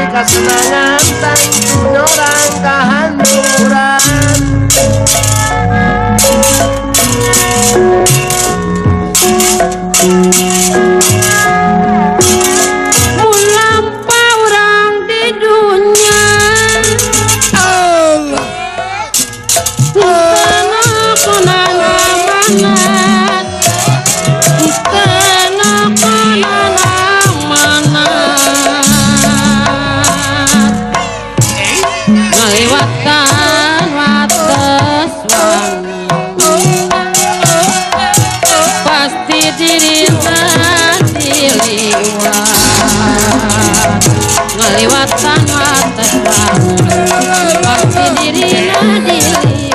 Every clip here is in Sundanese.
Kasenangan tangtu nyorang kahanduran. Mun lampau urang di dunya Allah ngaliwatan wates wangi pasti dirina diliwat. Ngaliwatan wates wangi pasti dirina diliwat.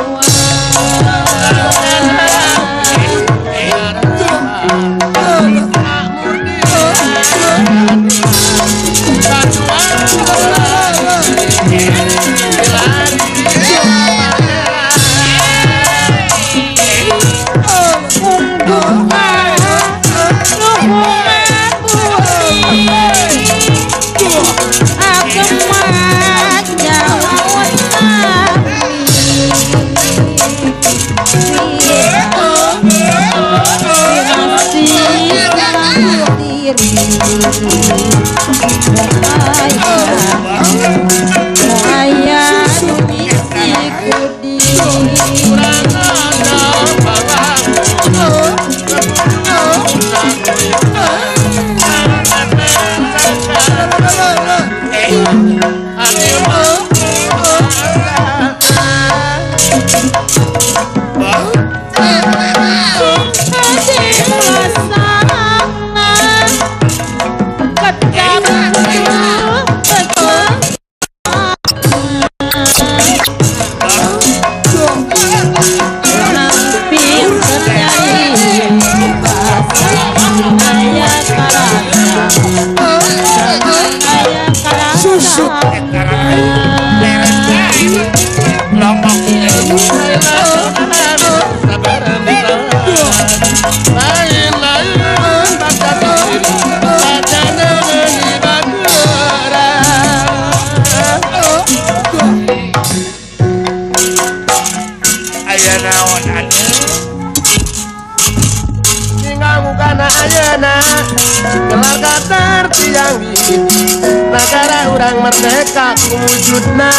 Negara urang merdeka wujudna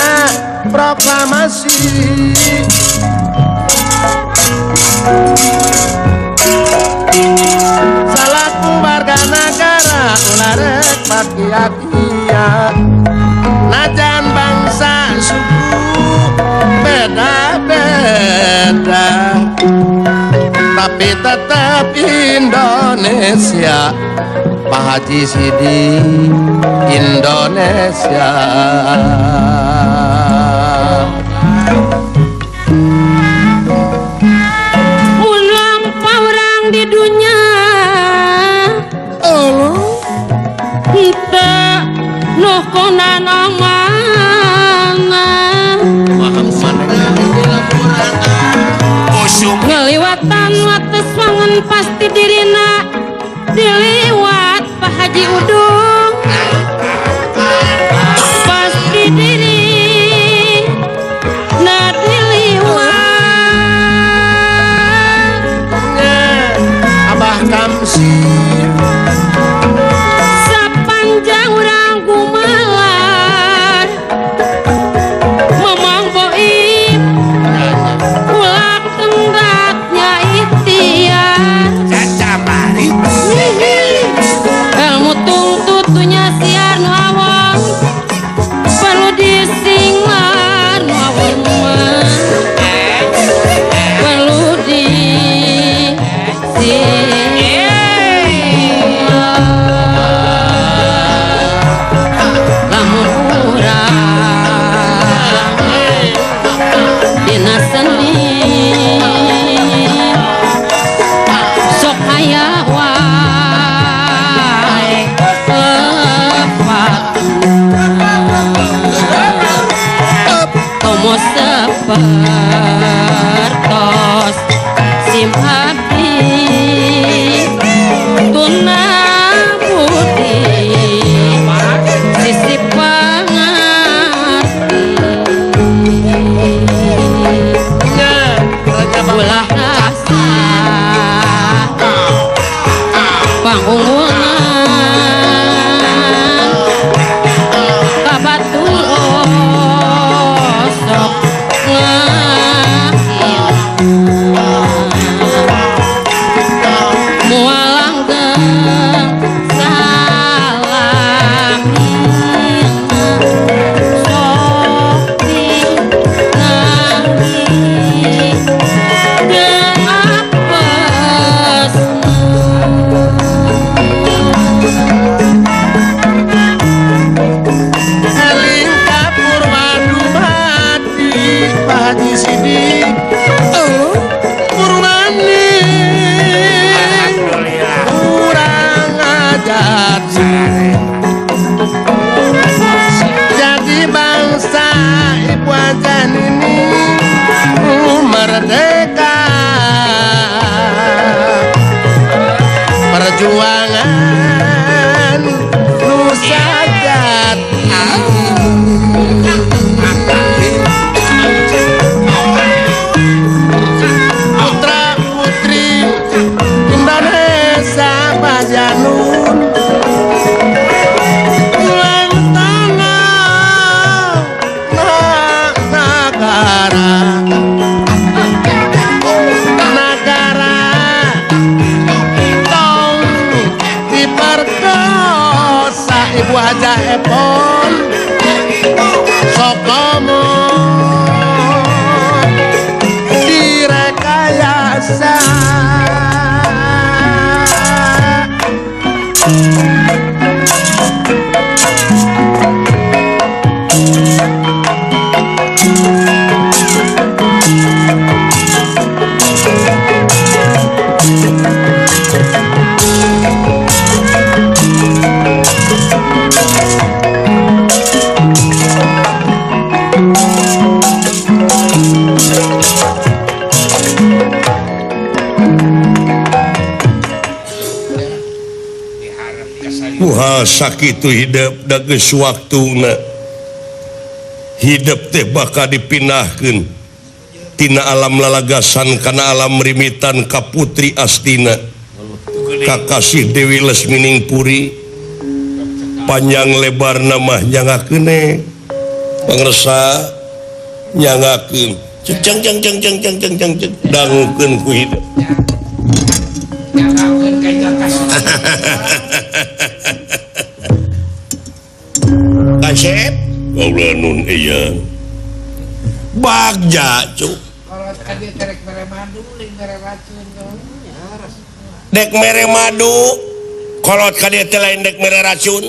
proklamasi. Salaku warga negara ulah rek pakia-kia, najan bangsa suku beda-beda, tapi tetap Indonesia. Pak Haji Sidi Indonesia. Mun lampau urang di dunya Allah henteu nuh konana mana ngaliwatan wates wangun pasti dirina diliwat. Pak Haji Udung pasti diri na diliwat. Abah Kamsir sapanjang urang gumalar Mamang Boim ulah tenggatnya ikhtiar. Ilmu tungtutunya siar nu awang perlu disinglar nu awang mah perlu disinglar. Janun ulang tanah nagara nagara tong diperkosa Ibu Hajah Epon sokomo direkayasa. Sakitu hidup da geus waktuna hidup teh bakal dipindahkeun tina alam lalagasan kana alam rimitan ka Putri Astina kakasih Dewi Lesmining Puri panjang lebar nama nyangakeun pangersa nyangakeun ceng ceng ceng ceng ceng ceng ceng ceng dangukeun ku hidup. Kasep kaula nun iya bagja cuk dek mere madu kolot ka dieu teh lain dek mere racun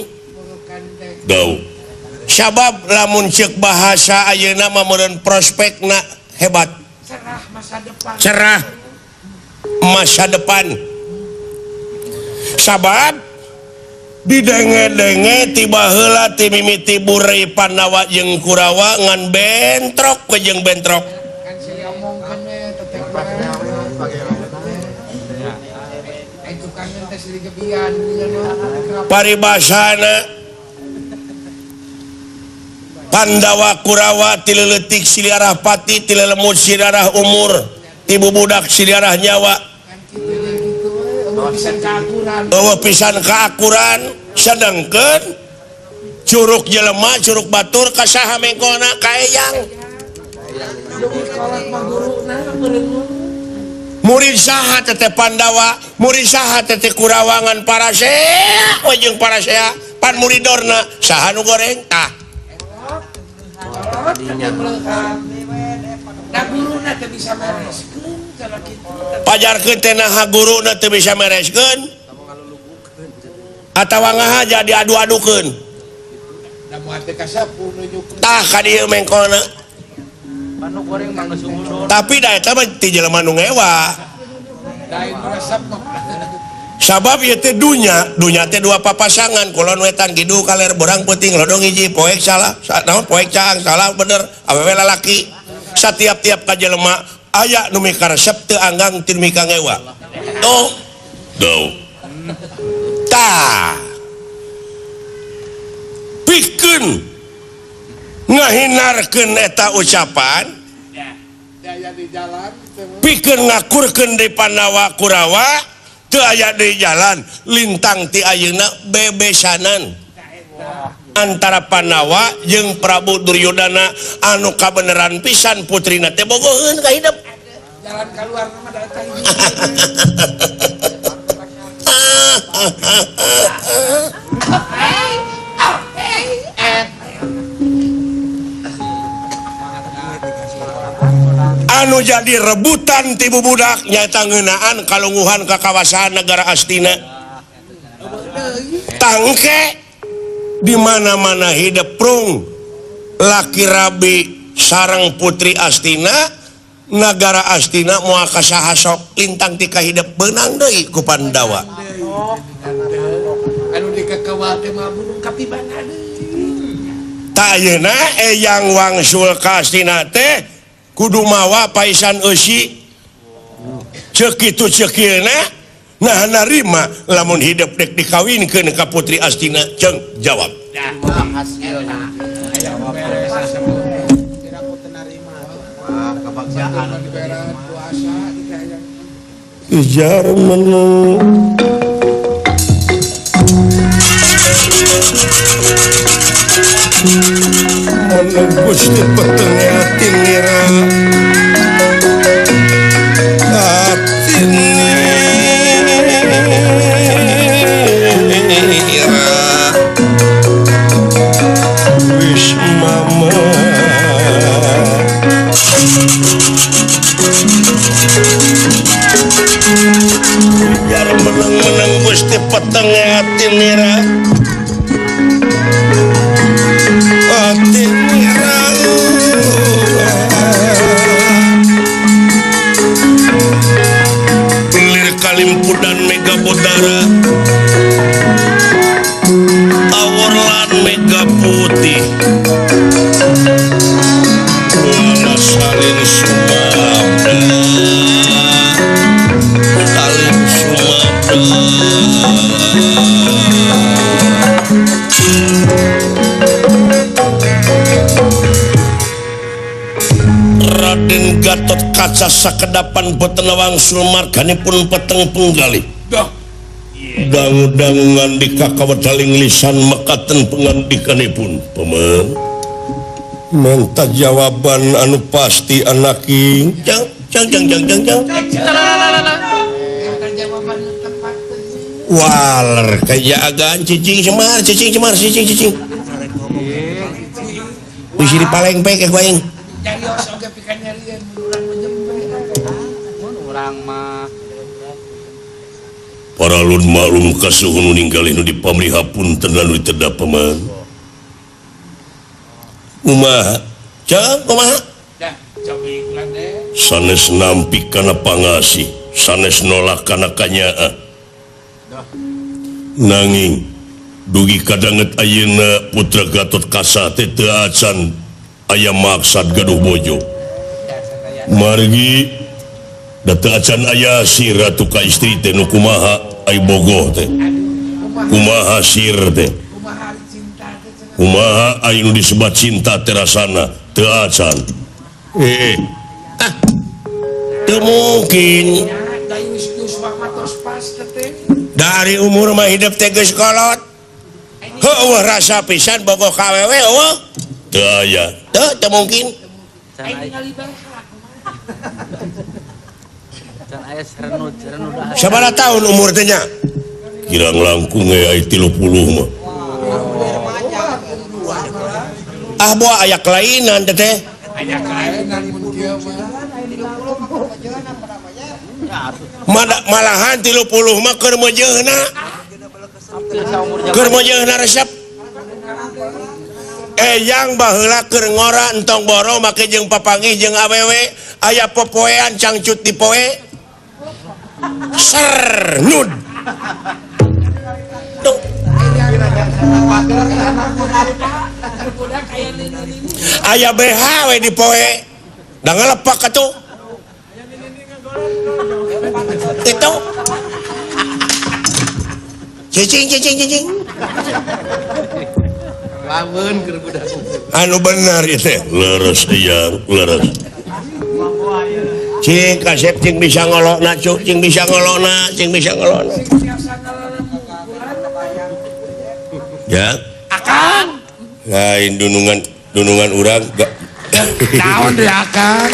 dau sabab lamun ceuk bahasa ayeuna mah meureun prospekna hebat cerah masa depan cerah masa depan sabab didenge-denge tiba heula ti mimiti burei Pandawa jeung Kurawa ngan bentrok we jeung bentrok. Paribasana Pandawa Kurawa ti leutik siliarah pati ti lelemut siliarah umur ti bubudak siliarah nyawa. Eueuh pisan kaakuran sedengkeun curug jelema curug batur ka saha mengkolna ka eyang murid saha teteh Pandawa murid saha teteh Kurawangan parasea we jeung parasea pan muridorna saha nu goreng tah pajarkeun teh naha guruna teu bisa mereskeun atawa ngahaja diadu-adukeun tah ka dieu mengkolna tapi da eta mah ti jelema nu ngewa sabab ieu teh dunya dunya teh dua papasangan kulon wetan kidul kaler borang peuting lodong hiji poek salah naon poek caang salah bener awewe lalaki satiap-tiap ka jelema aya nu mikaresep teu anggang teu mikangewa tuh tuh tah pikeun ngahinarkeun eta ucapan pikeun ngakurkeun di Pandawa Kurawa teu aya di jalan lintang ti ayeuna bebesanan antara Pandawa jeung Prabu Duryodana anu kabeneran pisan putrina teh bogoheun ka hidup jalan keluar mah da eta anu jadi rebutan ti bubudak nyaeta ngeunaan kalunguhan ka kawasan negara Astina tangke di mana-mana hidup prung laki rabi sareng putri Astina nagara Astina moal ka saha sok lintang ti kahidup beunang deui ku Pandawa anu dikakawal teh mah burung kapibana deui tah ayeuna eyang wangsul ka Astina teh kudu mawa paisan eusi ceuk kitu ceuk ieu nah narima lamun hidup dek dikawinkeun ka Putri Astina ceung jawab ijar menu Gusti peteng ati nira ati nira wis mama biar menang-menang Gusti peteng ati nira ati nira lir kalimpudan mega bodara tawur lan mega putih wala salin sumabda salin sumabda. Raden Gatot Kaca sakedapan boten wangsul marganipun peteng penggalih. Dangu-dangu ngandika kawedaling lisan mekaten pengandikanipun. Paman, menta jawaban anu pasti anaki. Jang jang jang jang jang jang. Waler kajagaan cicing cemar cicing cemar cicing cicing. Wis dipalengpe ke ku aing. Paralun maklum kasuhun ninggalih nu dipamrih punten lan ditedha paman. Kumaha? Cang kumaha? Sanes nampi kana pangasih, sanes nolak kana kanyaah. Nanging dugi kadanget ayeuna putra Gatot Kaca teh teu acan aya maksad gaduh bojo. Margi da teu acan aya si ratu ka istri teh nu kumaha ai bogoh teh. Kumaha sir teh. Kumaha ai nu disebat cinta teh rasana teu acan. Ah. Teu mungkin. Dari umur mah hidup teh geus kolot. Heueuh rasa pisan bogoh ka awewe eueuh. Teu aya. Teu teu mungkin. Sabaraha tahun umur teh nya? Kirang langkung we ai 30 mah. Ah boa aya kelainan teh teh. Aya kelainan mun kieu mah. Malahan 30 mah keur meujeuhna. Keur meujeuhna resep. Eyang baheula keur ngora entong boro make jeung papanggih jeung awewe aya popoean cangcut di poe. Ser nud. Tuh. Aya BH we di poe. Da ngalepak atuh. Itu. Cicing cicing cicing. Lamun keur budak. Anu bener ieu teh. Leres eyang, leres. Cing kasep cing bisa ngolokna cuk, cing bisa ngolokna, cing bisa ngolokna. Ya. Akang. Lain dunungan dunungan urang gak. Naon deui akang?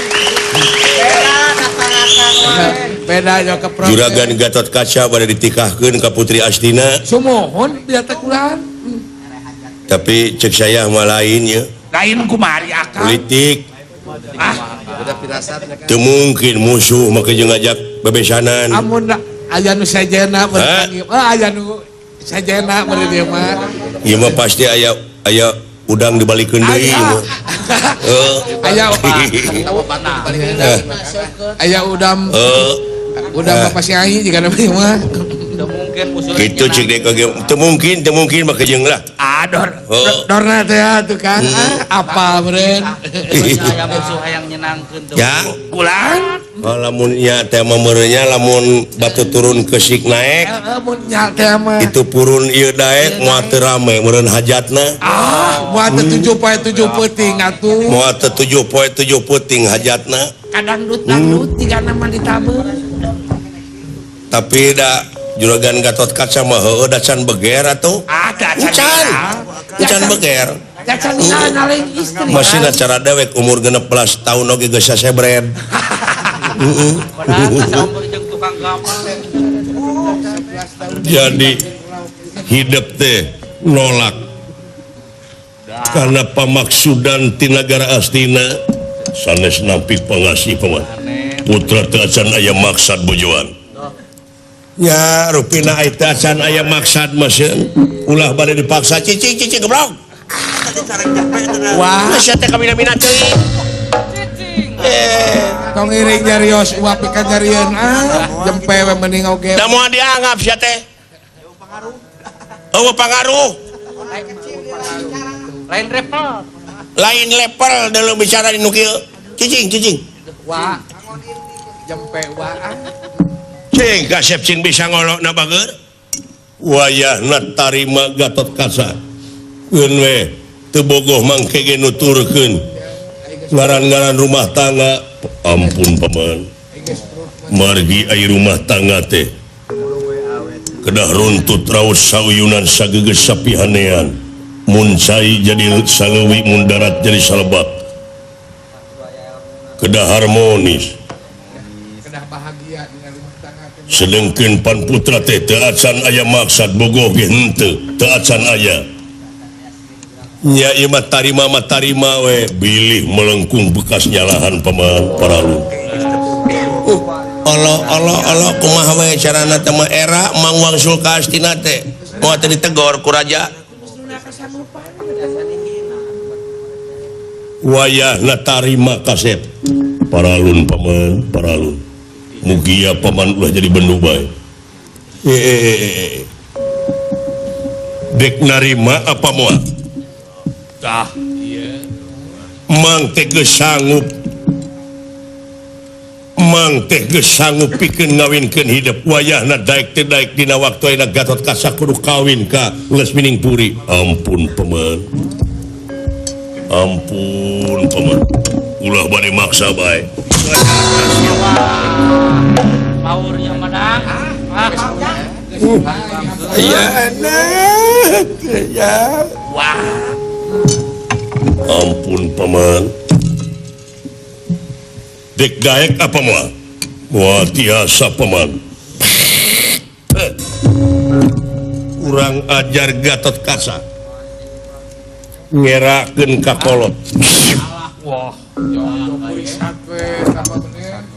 Beda nya ke Juragan Gatot Kaca bade ditikahkeun ka Putri Astina. Sumuhun biar teh kurang. Tapi cek saya mah lain ya. Lain kumari akang. Politik. Ah, beda pirasatnya kan. Teu mungkin musuh make jeung ngajak bebesanan. Amun aya nu sajena meureun. Ah aya nu sajena meureun ieu mah. Ieu mah pasti aya aya udang dibalikeun deui ieu mah. Aya aya udam. Udang Bapak Syai jika nama ieu mah. Gitu cek deh kage teu mungkin make jeung lah. Ah dor dorna teh atuh kan. Apal meureun. Aya musuh hayang nyenangkeun teu. Ya, ulang. Oh, lamun nya teh mah meureunnya lamun batu turun kesik naek. Lamun nya teh mah. Itu purun ieu daek moal teu rame meureun hajatna. Ah, moal teu 7 poe 7 peuting atuh. Moal teu 7 poe 7 peuting hajatna. Kadang dut-dangdut jigana mah ditabeun. Tapi da Juragan Gatot Kaca mah heueuh da can beger atuh. Ah, da can. Can beger. Masih cara dewek umur 16 tahun oge geus sasebred. Jadi hidup teh nolak karena pamaksudan ti nagara Astina sanes nampi pangasih paman putra teu acan aya maksad bojoan nya rupina teu acan aya maksad masieun ulah bade dipaksa cicing cicing goblok. Wah sia teh kamina-mina teuing tong iring nyarios uap ikan nyarieun ah jempe we mending oge da moal dianggap sia teh eueuh pangaruh lain level lain level dalam bicara di nu kieu cicing cicing wah jempe wah cing kasep cing bisa ngolokna bager wayahna tarima Gatot Kaca keun we teu bogoh mangke ge nuturkeun ngaran-ngaran rumah tangga. Ampun paman margi ai rumah tangga teh kedah runtut raos sauyunan sagegeus sapihanean mun cai jadi saleuwi mun darat jadi salebak kedah harmonis kedah bahagia dina rumah tangga teh. Sedengkeun pan putra teh teu acan aya maksad bogoh ge henteu teu acan aya nya ieu mah tarima mah tarima we bilih melengkung bekas nyalahan paman paralu. Allah Allah Allah kumaha we carana teh mah era Mang Wangsul ka Astina teh moal teh ditegor ku raja. Wayahna tarima kasep paralun paman paralun mugia paman ulah jadi bendu bae. Dek narima apa moal? Tah ieu mang teh geus sanggup mang teh geus sanggup pikeun ngawinkeun hidup wayahna daek teh daek dina waktu ayeuna Gatot Kaca kudu kawin ka Lesmining Puri. Ampun paman ampun paman ulah bade maksa bae. Paur yang madang ya anak ya wah ampun paman dek daek apa moal moal tiasa paman kurang ajar Gatot Kaca ngerakeun ka kolot. Wah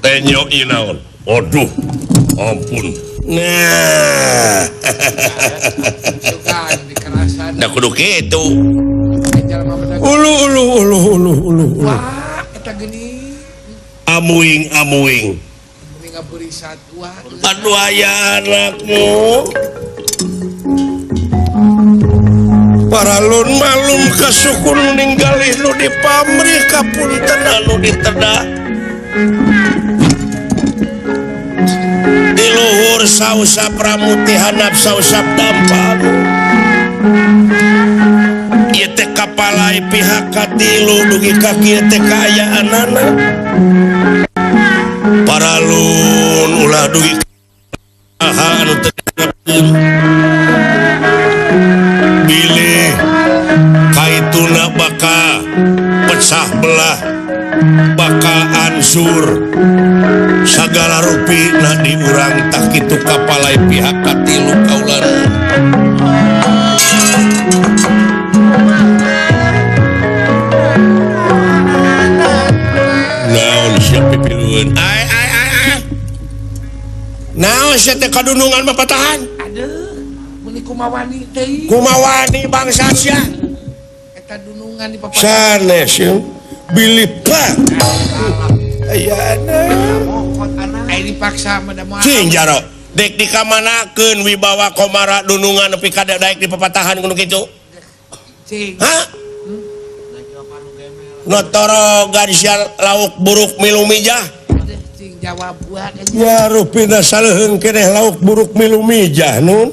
tenyo ieu naon aduh ampun nah da kudu kitu. Ulu ulu ulu ulu ulu ulu. Wah, eta geuning. Amuing amuing. Aduh aya anakmu. Paralun malum kasukun ninggalih nu dipamrih kapunten anu diteda. Di luhur sausap ramuti handap sausap dampal. Ieu teh kapalai pihak katilu dugi ka kieu teh kaayaanana. Paralun ulah dugi ka anu teu bilih kaituna bakal pecah belah bakal ansur sagala rupi na di urang tak kitu kapalai pihak katilu kaulan. Naon sia pipilueun ai ai ai ai naon sia teh kadunungan mapatahan. Aduh meuni kumawani teh kumawani bangsa sia eta dunungan di papatahan sanes yeuh bilih pak ayana ai dipaksa mah da moal cing jaro dek dikamanakeun wibawa komara dunungan nepi ka daek di papatahan kudu kitu cing ha notorogan sia lauk buruk milu mijah cing jawab buah ya rupina saleuheung keneh lauk buruk milu mijah nun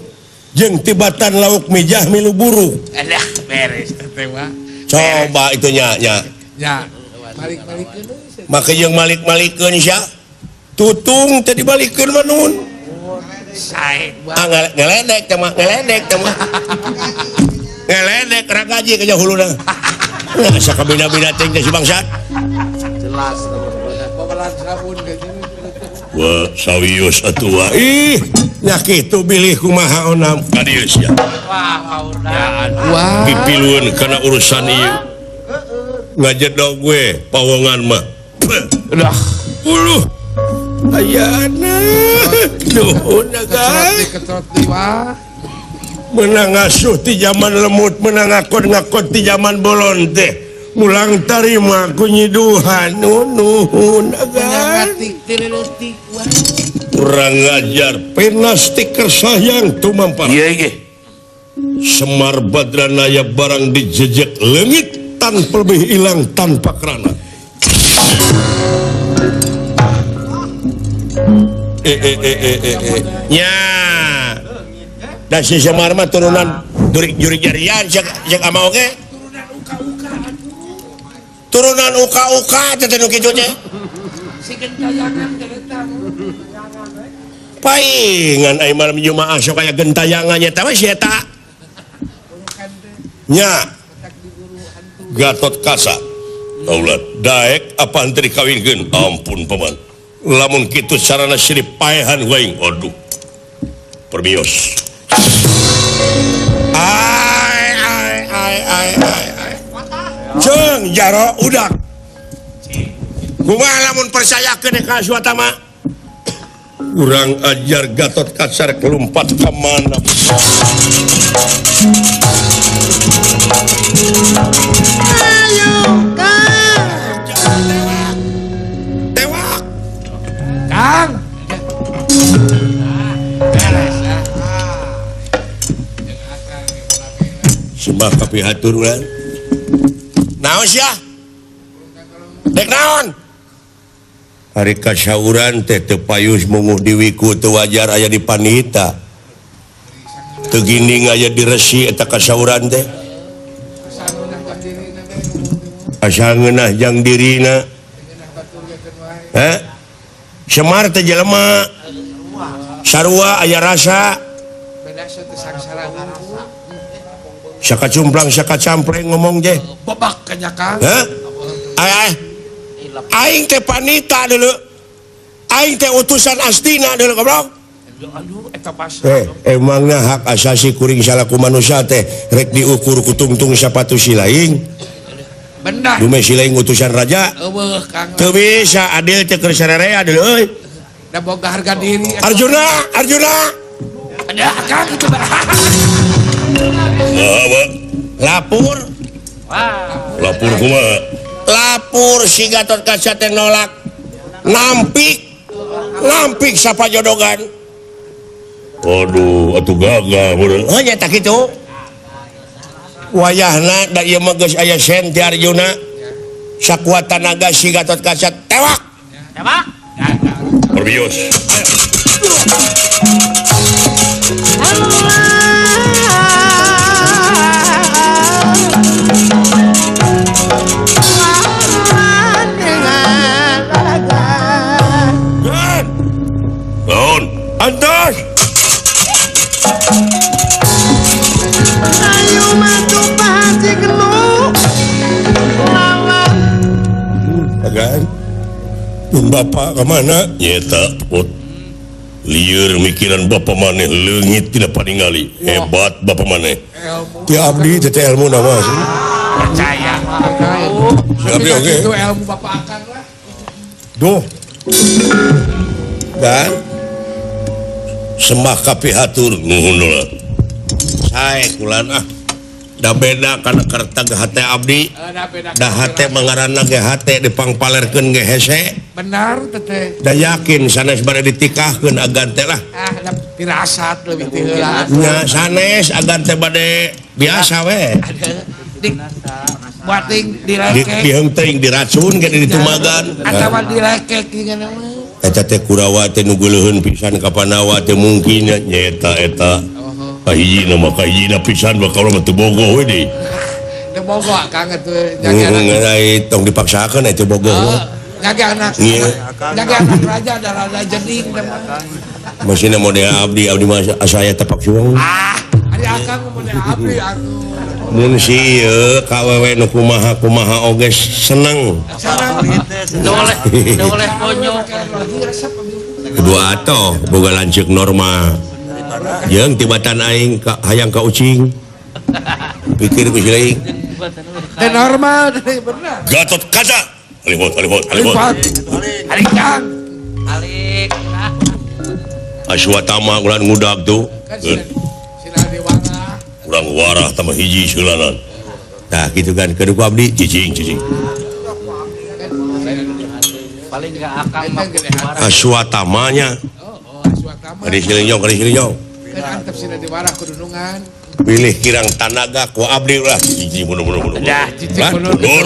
jeung tibatan lauk mijah milu buruk. Alah beres teh mah. Coba itu nya nya. Nya malik-malikeun maka jeung malik-malikeun sia tutung teh dibalikeun mah nun. Sae ah ngeledek teh mah ngeledek teh mah. Ngeledek ragaji ke huluna. Asa kabina-bina teh si bangsat. Jelas babalan sabun ge. Wah, sawios atuh. Ih, nya kitu bilih kumaha onam ka dieu sia. Wah, paurna. Wah. Pipilueun kana urusan ieu. Ngajedog we pawongan mah. Udah. Uluh. Ayana. Nuhun guys. Ketrot deui wah. Menang ngasuh ti zaman lemut, menang ngakon-ngakon ti zaman bolon teh. Mulang tarima ku nyiduhan nuhun agan. Kurang ngajar pena stiker sayang tumampar. Iya ge. Semar Badranaya barang dijejek leungit tanpa lebih hilang tanpa kerana. Nya. Da si Semar mah turunan jurik jarian cek ama oge. Turunan uka-uka teh nu kitu teh. Si gentayangan eta. Paingan ai malam Jumaah sok aya gentayangan nya teh si eta. Nya. Gatot Kaca. Daulat daek apa henteu dikawinkeun? Ampun paman. Lamun kitu carana sirip paehan waing. Aduh. Permios. Ai ai ai ai ai. Ceung jaro udak. Kumaha lamun percayakeun ka Aswatama? Urang ajar Gatot Kaca kelumpat ka mana? Ayo Kang. Tewak. Tewak. Kang. Beres ah. Sembah kapihatur urang. Naon sia? Dek naon? Ari kasauran teh teu payus munguh diwiku teu wajar aya di panita. Teu ginding aya di resi eta kasauran teh. Asa ngeunah jang dirina. Heh? Semar teh jelema. Sarua aya rasa. Saka cumplang saka campleng ngomong teh. Bebak kanya Kang. Heh? Ai ai. Aing teh panita dulu. Aing teh utusan Astina dulu goblok. Aduh eta pas. Emangna hak asasi kuring salaku manusia teh rek diukur ku tungtung sapatu silaing. Benar. Dume silaing utusan raja. Eueuh Kang. Teu bisa adil teh keur sararea dulu euy. Da boga harga diri. Arjuna, Arjuna. Ada Kang itu. Lapor. Wah. Lapor kumaha? Lapor si Gatot Kaca teh nolak. Nampik. Nampik sapajodogan. Aduh, atuh gagah meureun. Heuh nya tah kitu. Wayahna da ieu mah geus aya sen ti Arjuna. Sakuat tanaga si Gatot Kaca tewak. Tewak. Perbios. Naon? Antos. Ayo matu pasti gelu. Lawan. Agan. Bapak kemana? Nyeta put. Lieur mikiran bapak maneh leungit tidak paningali. Hebat bapak maneh. Ti abdi teh ilmu nama sih. Percaya. Si abdi oke. Itu ilmu bapak akang lah. Duh. Dan sembah kapihatur nuhun lah. Sae kulan ah. Da beda kana kertag hate abdi. Da hate mangaranna ge hate dipangpalerkeun ge hese. Benar teteh. Da yakin sanes bade ditikahkeun agan teh lah. Ah, da pirasat leuwih ti heula. Nya sanes agan teh bade biasa we. Di buating dilekek. Diheung teuing diracun ge ditumagan. Atawa dilekek geuningan mah. Eta teh Kurawa teh nu geuleuheun pisan ka Pandawa teh mungkin nya eta. Kahijina mah kahijina pisan bakal mah teu bogoh we deui. Teu bogoh Kang atuh jaga anak. Tong dipaksakeun atuh bogoh mah. Jaga anak. Jaga anak raja da raja jeding teh mah. Masina model abdi abdi mah asa aya tapak suang. Ah, ari akang model abdi atuh. Mun si ieu ka awewe nu kumaha kumaha oge seneng. Teu oleh konyol. Kedua atoh boga lanceuk normal. Jeung tibatan aing ka hayang ka ucing. Pikir ku si lain. Teu normal bener. Gatot Kaca. Alihot alihot alihot. Alik Kang. Alik. Aswatama ulah ngudag tuh. Urang warah tambah hiji seulanan. Tah kitu kan kudu ku abdi cicing cicing. Paling enggak akang mah Aswatamanya. Oh, Aswatama. Kari silinjong, kari silinjong. Kan antep sina diwarah kudunungan. Pilih kirang tanaga ku abdi ulah cicing mundur mundur. Dah cicing mundur.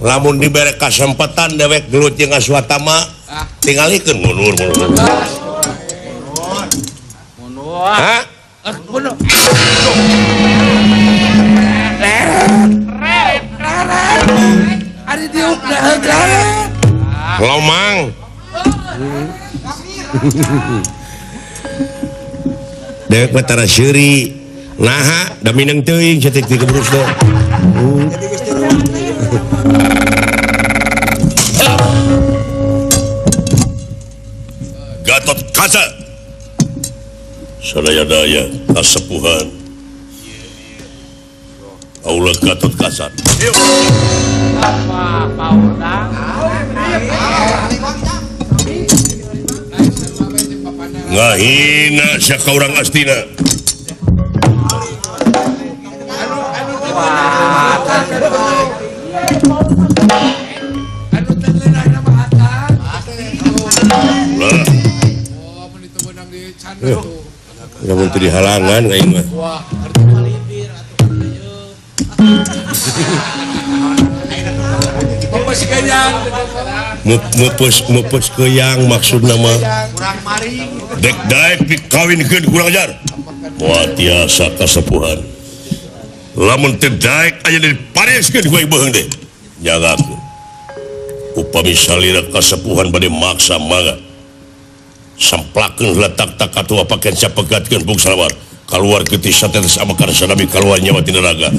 Lamun dibere kasempatan dewek gelut jeung Aswatama, tingalikeun mundur mundur. Hah? Mundur. Leret. Leret. Ari diuk leret. Lomang. Dewek mah tara seuri. Naha da mineng teuing cetik ti kebrus teh. Gatot Kaca. Sadaya-daya kasepuhan. Aula Gatot Kaca. Apa paurang? Ngahina sia ka urang Astina. Anu teu ngeunah mah akang. Lah. Oh, mun itu meunang di canda tuh. Lamun teu dihalangan aing mah. Wah, ngerti malibir atuh ieu. Mupus keyang. Mupus keyang maksudna mah. Kurang maring. Dek daek dikawinkeun kurang ajar. Moal tiasa kasepuhan. Lamun teu daek aya dipareskeun ku aing beuheung teh. Nyagakeun. Upami salira kasepuhan bade maksa mangga. Samplakeun heula tak-tak atuh pakeun sapegatkeun bung salawar. Kaluar getih satetes amekan sanabi kaluar nyawa tina raga.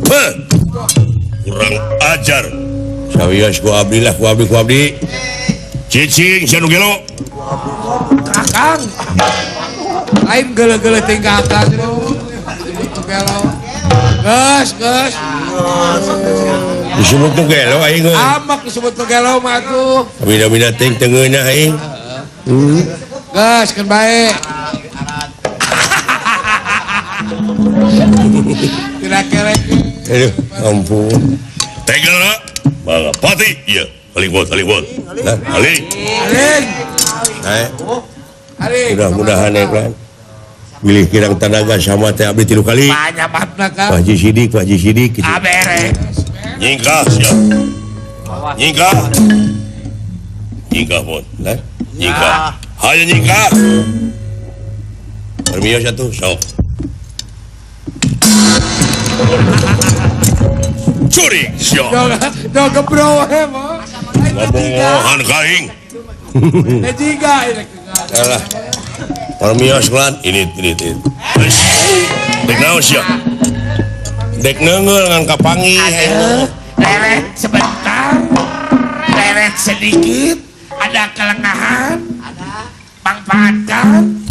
Heh. Kurang ajar. Sawios ku abdi lah ku abdi ku abdi. Cicing sia nu gelo. Kakang. Lain geuleuh-geuleuh ting ka akang. Disebut nu gelo. Geus, geus. Disebut nu gelo aing. Amak disebut nu gelo mah atuh. Bida-bida ting teu ngeunah aing. Geus keun bae. Tidak kelek. Aduh, ampun. Tega mangga pati ieu. Aling bot, aling bot. Nah, aling. Aling. Nah. Aling. Mudah-mudahan ya kan. Bilih kirang tanaga sama teh abdi 3 kali. Banyak batna Kang. Pak Haji Sidik, Pak Haji Sidik gitu. Beres. Nyingkah siap. Nyingkah. Nyingkah bot. Nah, nyingkah. Hayo nyingkah. Permios atuh sok. Curi siap. Do gebro we mah. Ngobongohan ka aing. Teh jiga ini. Alah. Permios lan ini. Dek naon sia? Dek neungeul ngan kapanggih. Leret sebentar. Leret sedikit, ada kelengahan. Ada. Manfaatkan.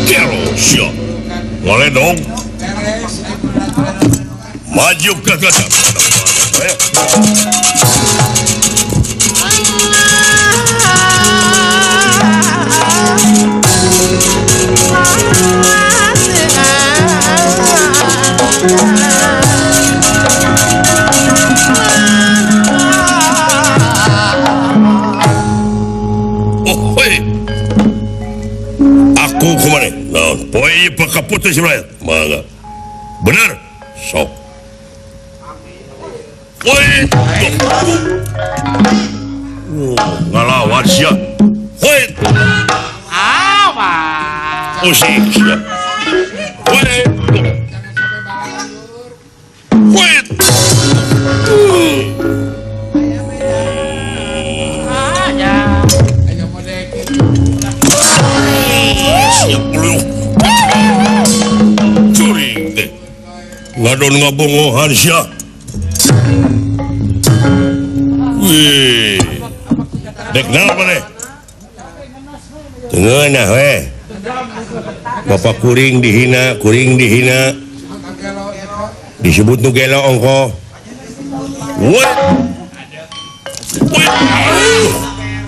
Gelo sia. Ngaledong. Maju ke atas. Oh, hoi. Aku kemana? Nah, poe ieu pakaputus rakyat. Mangga. Bener? Sok. Woi. Ngalawan sia. Woi. Awas. Usik sia. Woi. Woi. Siap lu. Ngadon ngabongohan sia. Wih. Dek naon maneh? Teu ngeunah we. Bapak kuring dihina, kuring dihina. Disebut nu gelo ongkoh. Wah.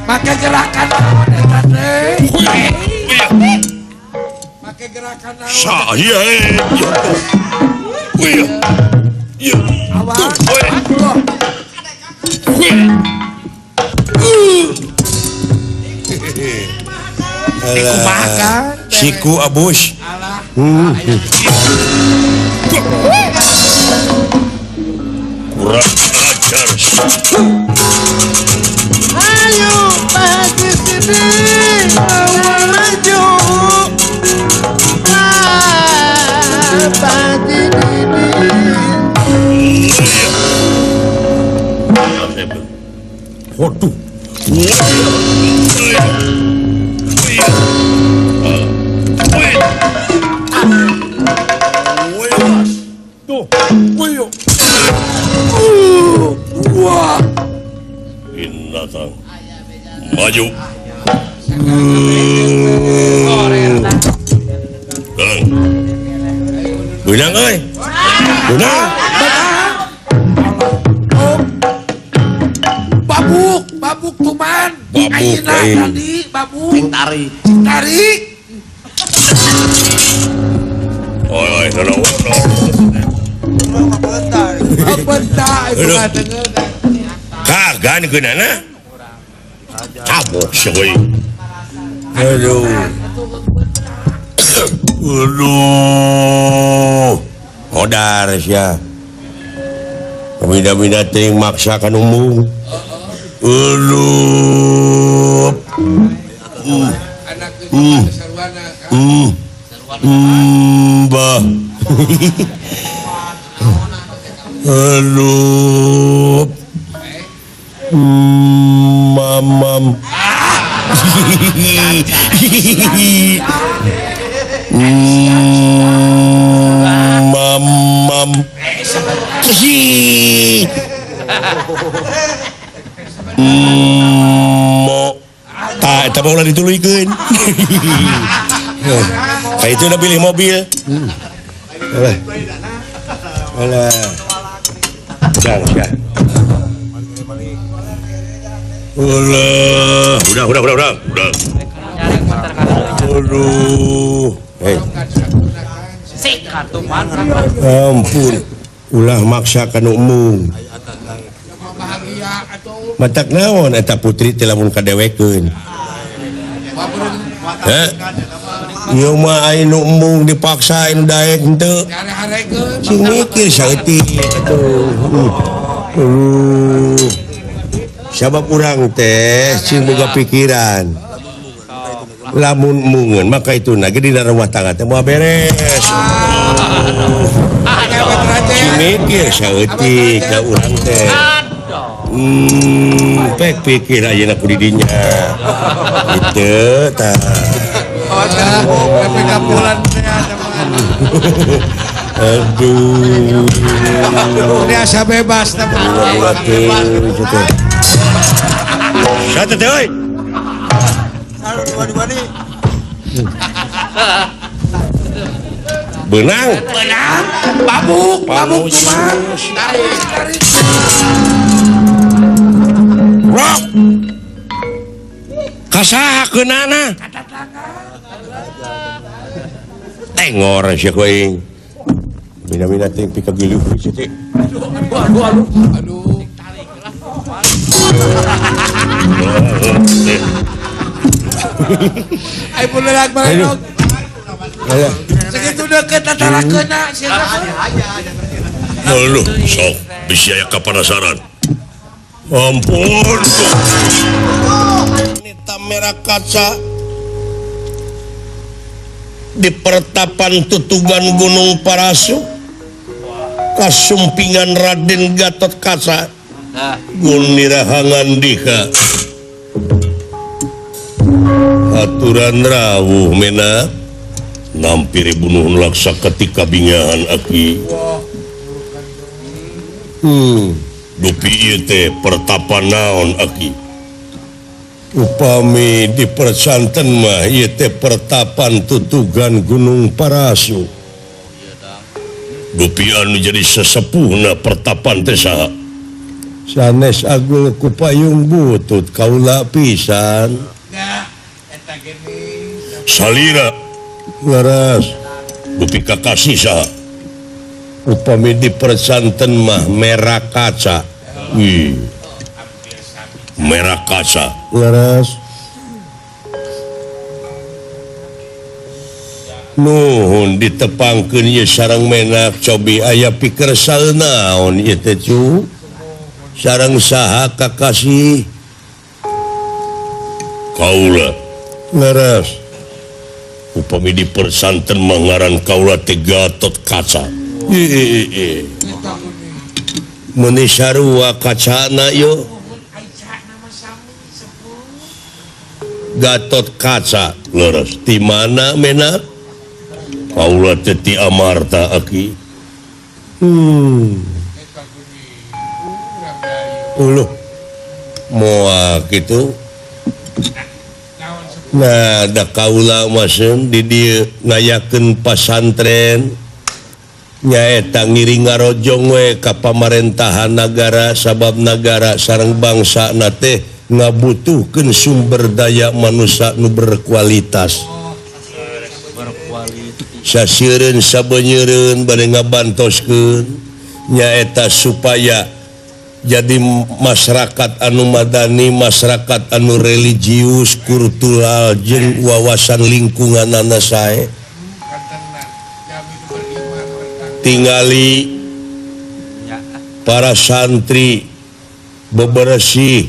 Make gerakan naon eta teh? Make gerakan naon? Saya. Wih. Ya. Awas. Siku abus. Kurang ajar. Ayo Pak Haji sini maju. Pak Haji Didi. Waduh. Datang. Maju. Gang. Benang euy. Benang. Babuk, babuk tuman. Babuk tadi, babuk. Cing tarik. Cing tarik. Oi, oi, no, no. Bentar, itu kagan geunana. Cabok sia euy. Aduh. Aduh. Hodar sia. Pamida-mida teuing maksa ka nu. Aduh. Bah. Aduh. Mamam. Mamam. Mo. Tah eta mah ulah dituluykeun. Ka itu udah pilih mobil. Alah. Alah. Jang, jang. Ulah, udah. Aduh. Hei. Ampun, ulah maksa ka nu embung. Matak naon eta putri teh lamun kadewekeun. Heh. Ieu mah aya nu embung dipaksa anu daek henteu. Sing mikir saeutik atuh. Aduh. Sabab urang teh sing boga pikiran. Lamun embungeun maka itu na ge dina rumah tangga teh moal beres. Sing mikir saeutik da urang teh. Pek pikir ayeuna ku di dinya. Kitu tah. Aduh. Ini asa bebas tah. Satu teh euy. Benang. Benang. Babuk, babuk kumaha? Tarik, tarik. Rok. Kasaha keunana? Tengor sia ku aing. Mina-mina teh pikagiluh sia teh. Aduh, aduh, aduh. Aduh. Ai bulerak barenog. Segitu deket antara kena sia. Aduh, sok bisi aya kapanasaran. Ampun. Nita merah kaca di pertapan tutugan Gunung Parasu kasumpingan Raden Gatot Kaca Gunirahangan Dika aturan rawuh mena nampiri bunuh laksa ketika bingahan aki. Dupi ieu teh pertapan naon aki? Upami di persanten mah ieu teh pertapan tutugan Gunung Parasu. Dupi anu jadi sesepuhna pertapan teh saha? Sanes agul ku payung butut kaula pisan. Salira leres. Dupi kakasih saha? Upami di persanten mah merah kaca. Wih. Merah kaca leres. Nuhun ditepangkeun ieu sareng menak cobi aya pikersal naon ieu teh cu? Sareng saha kakasih? Kaula leres. Upami di persanten mah ngaran kaula teh Gatot Kaca. Meuni sarua kacana yo. Gatot Kaca leres. Di mana menak? Kaula teh ti Amarta aki. Uluh moal kitu. Nah, da kaula mah seun di dieu ngayakeun pasantren. Nyaeta ngiring ngarojong we ka pamarentahan nagara sabab nagara sareng bangsa na teh ngabutuhkeun sumber daya manusia nu berkualitas. Sasieureun sabenyeureun bade ngabantoskeun nyaeta supaya jadi masyarakat anu madani, masyarakat anu religius, kultural jeung wawasan lingkunganana sae. Tingali para santri beberesih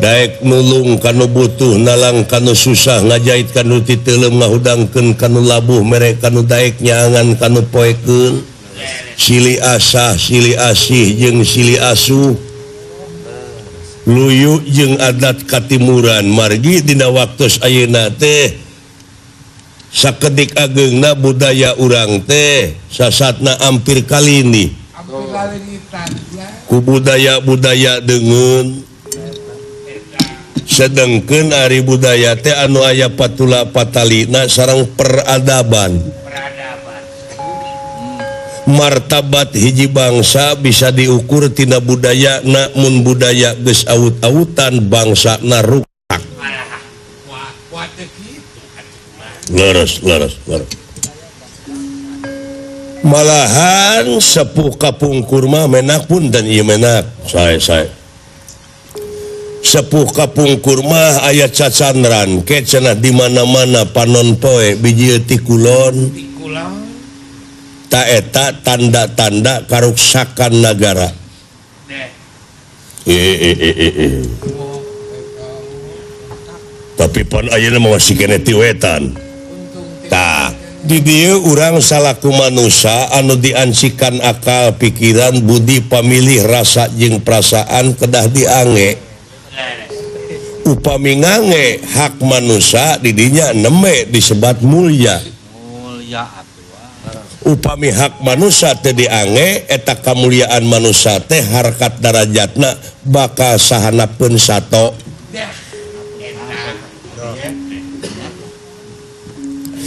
daek nulung kanu butuh, nalang kanu susah, ngajait kanu titeuleum, ngahudangkeun kanu labuh, mere kanu daek nyaangan kanu poekeun, silih asah, silih asih jeung silih asuh, luyu jeung adat katimuran. Margi dina waktos ayeuna teh sakedik ageungna budaya urang teh sasatna ampir kalini ku budaya-budaya deungeun. Sedengkeun ari budaya teh anu aya patula patalina sareng peradaban. Martabat hiji bangsa bisa diukur tina budaya, namun budaya geus awut-awutan bangsana rusak. Leres, leres, leres. Malahan sepuh kapungkur mah menak pun dan ieu menak. Sae sae. Sepuh kapungkur mah aya cacandran ke cenah di mana-mana panon poe biji ti kulon. Ta eta tanda-tanda karuksakan nagara. Tapi pan ayeuna mah masih keneh ti wetan. Tah, di dieu urang salaku manusia anu diancikan akal, pikiran, budi, pamilih, rasa jeung perasaan kedah diange. Upami ngange hak manusia didinya neme disebat mulia. Upami hak manusia teh diange eta kamuliaan manusia teh harkat darajatna bakal sahanapeun sato.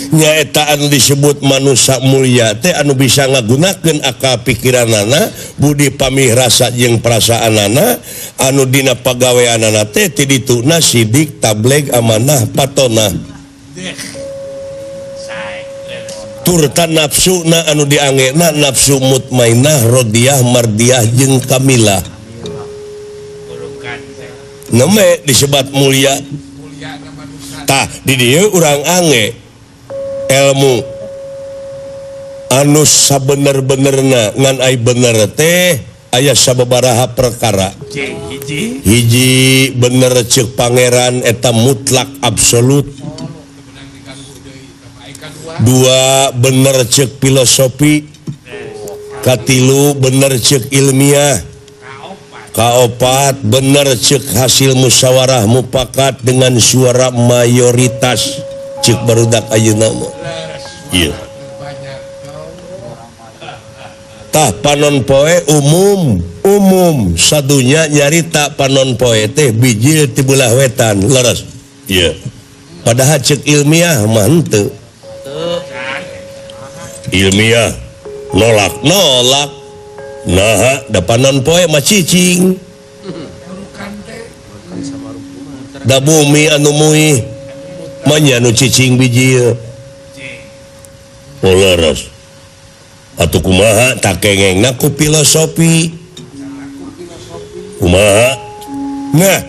Nyaeta anu disebut manusia mulia teh anu bisa ngagunakeun akal pikiranana, budi pamih rasa jeung perasaanana, anu dina pagaweanana teh ti dituna sidik, tableg, amanah, patona. Turta nafsuna anu diangena nafsu mutmainah, rodiah, mardiah jeung kamilah. Neme disebat mulia. Tah di dieu urang ange ilmu anu sabener-benerna ngan ai bener teh aya sababaraha perkara. Hiji bener ceuk pangeran eta mutlak absolut. Dua bener ceuk filosofi. Katilu bener ceuk ilmiah. Kaopat bener ceuk hasil musyawarah mufakat dengan suara mayoritas ceuk barudak ayeuna mah. Iya. Tah panon poe umum umum sadunya nyarita panon poe teh bijil ti belah wetan leres. Iya. Padahal cek ilmiah mah henteu. Ilmiah nolak nolak. Nah, da panon poe mah cicing. Da bumi anu muih mah nya nu cicing bijil. Oh leres. Atuh kumaha tak kengengna ku filosofi. Kumaha? Nah,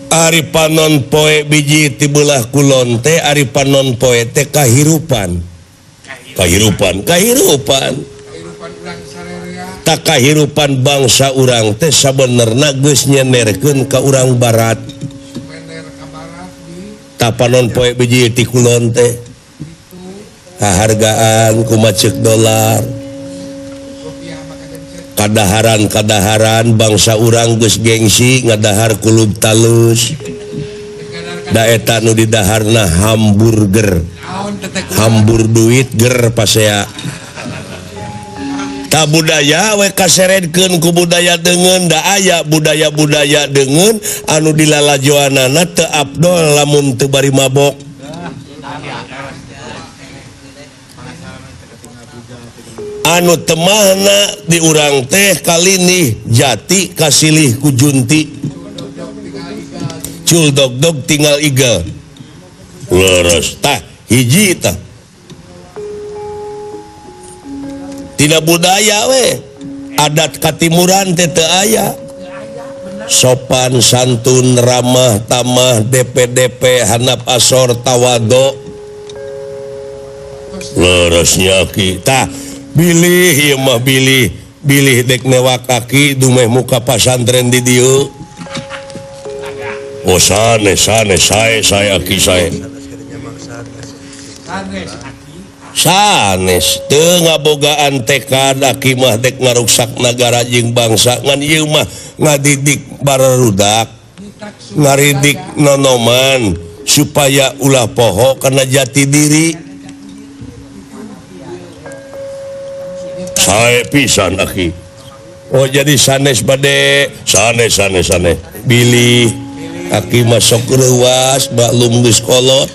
ari panon poe biji ti belah kulon teh ari panon poe teh kahirupan. Kahirupan, kahirupan. Tak kahirupan bangsa urang teh sabenerna geus nyenerkeun ka urang barat. Ta panon poe biji ti kulon teh kahargaan kumaha dolar. Kadaharan-kadaharan bangsa urang geus gengsi ngadahar kulub talus. Da eta nu didaharna hamburger. Hambur duit ger pasea. Ta budaya we kaseredkeun ku budaya deungeun da aya budaya-budaya deungeun anu dilalajoanana teu abdol lamun teu bari mabok. Anu temahna di urang teh kalinih jati kasilih ku junti. Cul dog-dog tinggal igel. Leres tah hiji tah. Tidak budaya we. Adat katimuran teh teu aya. Sopan santun ramah tamah DPDP hanap asor tawado. Leresnya ki tah bilih ieu mah bilih bilih dek newak kaki dumeh muka pasantren di dieu. Oh sanes sanes sae sae aki sae. Sanes teu ngabogaan tekad aki mah dek ngaruksak nagara jeung bangsa ngan ieu mah ngadidik barudak ngaridik nonoman supaya ulah poho kana jati diri. Sae pisan aki. Oh jadi sanes bade sanes sanes sanes bilih aki masuk reuas maklum geus kolot.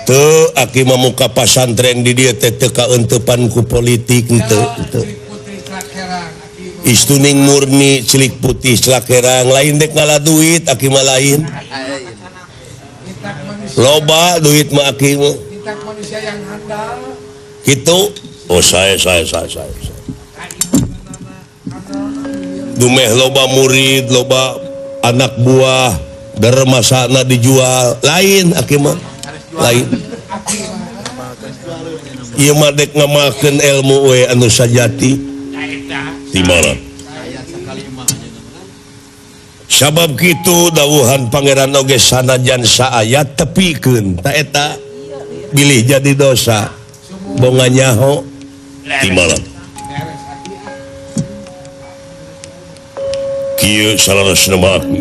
Teu aki mah muka pasantren di dieu teh teu kaeuntepan ku politik henteu henteu. Istuning murni cilik putih celakerang lain dek ngala duit aki mah lain. Loba duit mah aki mah. Gitu. Oh saya. Dumeh loba murid, loba anak buah, dermasana dijual, lain aki mah. Lain. Ieu mah dek ngamalkeun ilmu we anu sajati. Di mana? Sabab kitu dawuhan pangeran oge sanajan saayat tepikeun ta eta bilih jadi dosa. Bonga nyaho di malam. Kieu salaresna mah aki.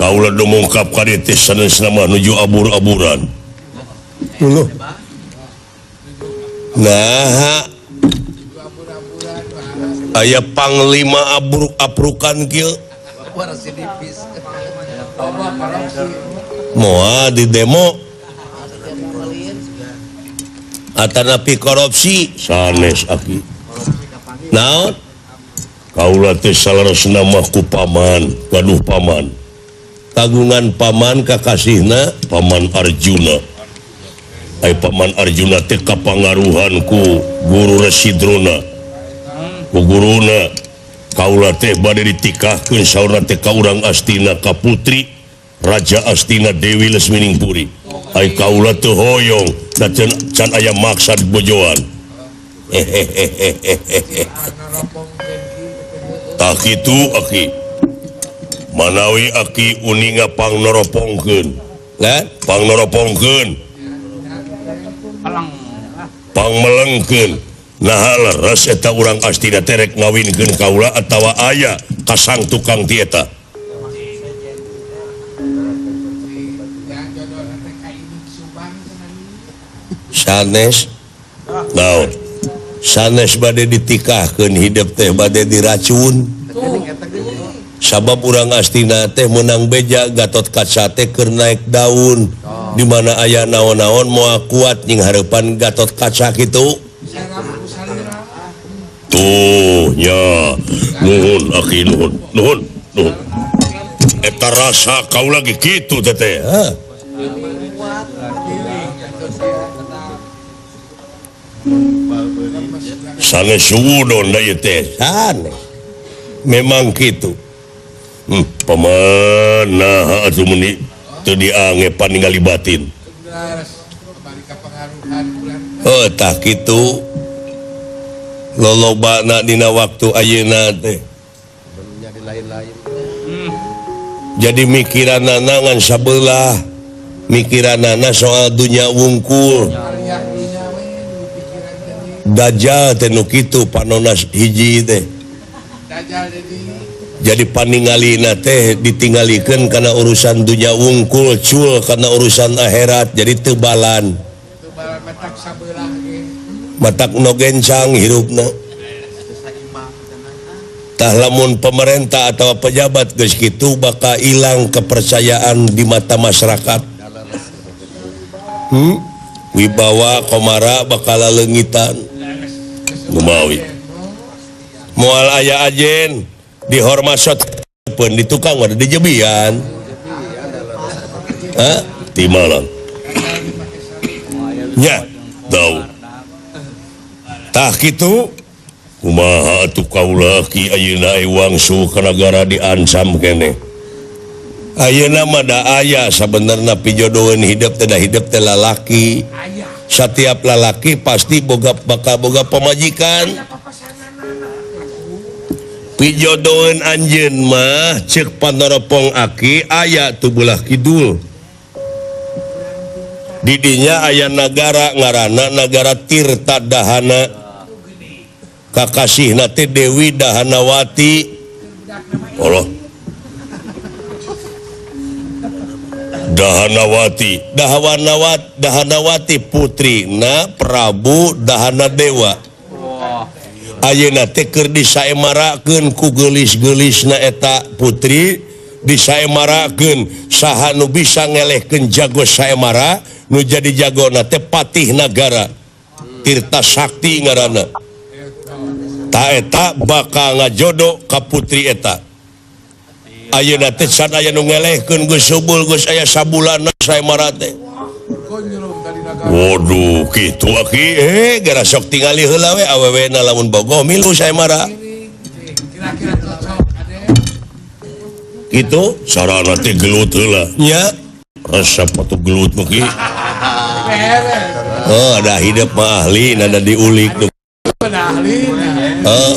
Kaula dumungkap ka dieu teh sanesna mah nuju abur-aburan. Uluh. Nah, aya panglima abruk-abrukan kieu. Moal di demo. Atanapi korupsi sanes aki. Naon? Kaula teh saleresna mah ku paman, gaduh paman. Kagungan paman kakasihna paman Arjuna. Ai paman Arjuna teh kapangaruhan ku guru Resi Drona. Ku guruna kaula teh bade ditikahkeun saurna teh ka urang Astina ka putri Raja Astina Dewi Lesminingpuri. Ai kaula teu hoyong da can aya maksad bojoan. Tah kitu aki. Manawi aki uninga pangnoropongkeun. Lah, pangnoropongkeun. Pangmelengkeun. Naha leres eta urang Astina teh rek ngawinkeun kaula atawa aya kasang tukang ti eta. Sanes naon? Sanes bade ditikahkeun hidup teh bade diracun. Sabab urang Astina teh meunang beja Gatot Kaca teh keur naik daun. Di mana aya naon-naon moal kuat nying hareupan Gatot Kaca kitu. Tuh nya nuhun aki nuhun nuhun nuhun. Eta rasa kau lagi kitu teteh. Sanes suudon da ieu teh sanes. Memang kitu. Paman naha atuh meuni teu diange paningali batin. Oh tah kitu. Lolobana dina waktu ayeuna teh. Jadi mikiranana ngan sabelah, mikiranana soal dunya wungkul. Dajjal teh nu kitu panona hiji teh. Jadi paningalina teh ditinggalikeun kana urusan dunya wungkul, cul kana urusan akhirat, jadi teu balan. Matak no gencang hirupna. Tah lamun pemerintah atau pejabat geus kitu bakal hilang kepercayaan di mata masyarakat. Wibawa komara bakal leungitan. Gumawi. Moal aya ajen dihormasot pun di tukang mah dijebian. Hah? Ti malam. Nya, tahu. Tah kitu kumaha atuh kaula ki ayeuna wangsu ka nagara diancam keneh. Ayeuna mah da aya sabenerna pijodoheun hidup teh da hidup teh lalaki. Setiap lalaki pasti boga bakal boga pamajikan. Pijodoheun anjeun mah ceuk panoropong aki aya tu belah kidul. Didinya aya nagara ngaranna nagara Tirta Dahana. Kakasihna teh Dewi Dahanawati. Allah. Dahanawati, Dahanawati putrina Prabu Dahanadewa. Ayeuna teh keur disaemarakeun ku geulis-geulisna eta putri, disaemarakeun saha nu bisa ngelehkeun jago saemara, nu jadi jagona teh patih nagara Tirta Sakti ngaranna. Ta eta bakal ngajodo ka putri eta. Ayeuna teh can aya nu ngelehkeun geus subul geus aya sabulanna saemara teh. Waduh kitu aki gara sok tingali heula we awewena lamun bogoh milu saemara. Kitu sarana teh gelut heula nya. Resep atuh gelut mah ki. Oh da hidup mah ahli nada diulik tuh. Heeh.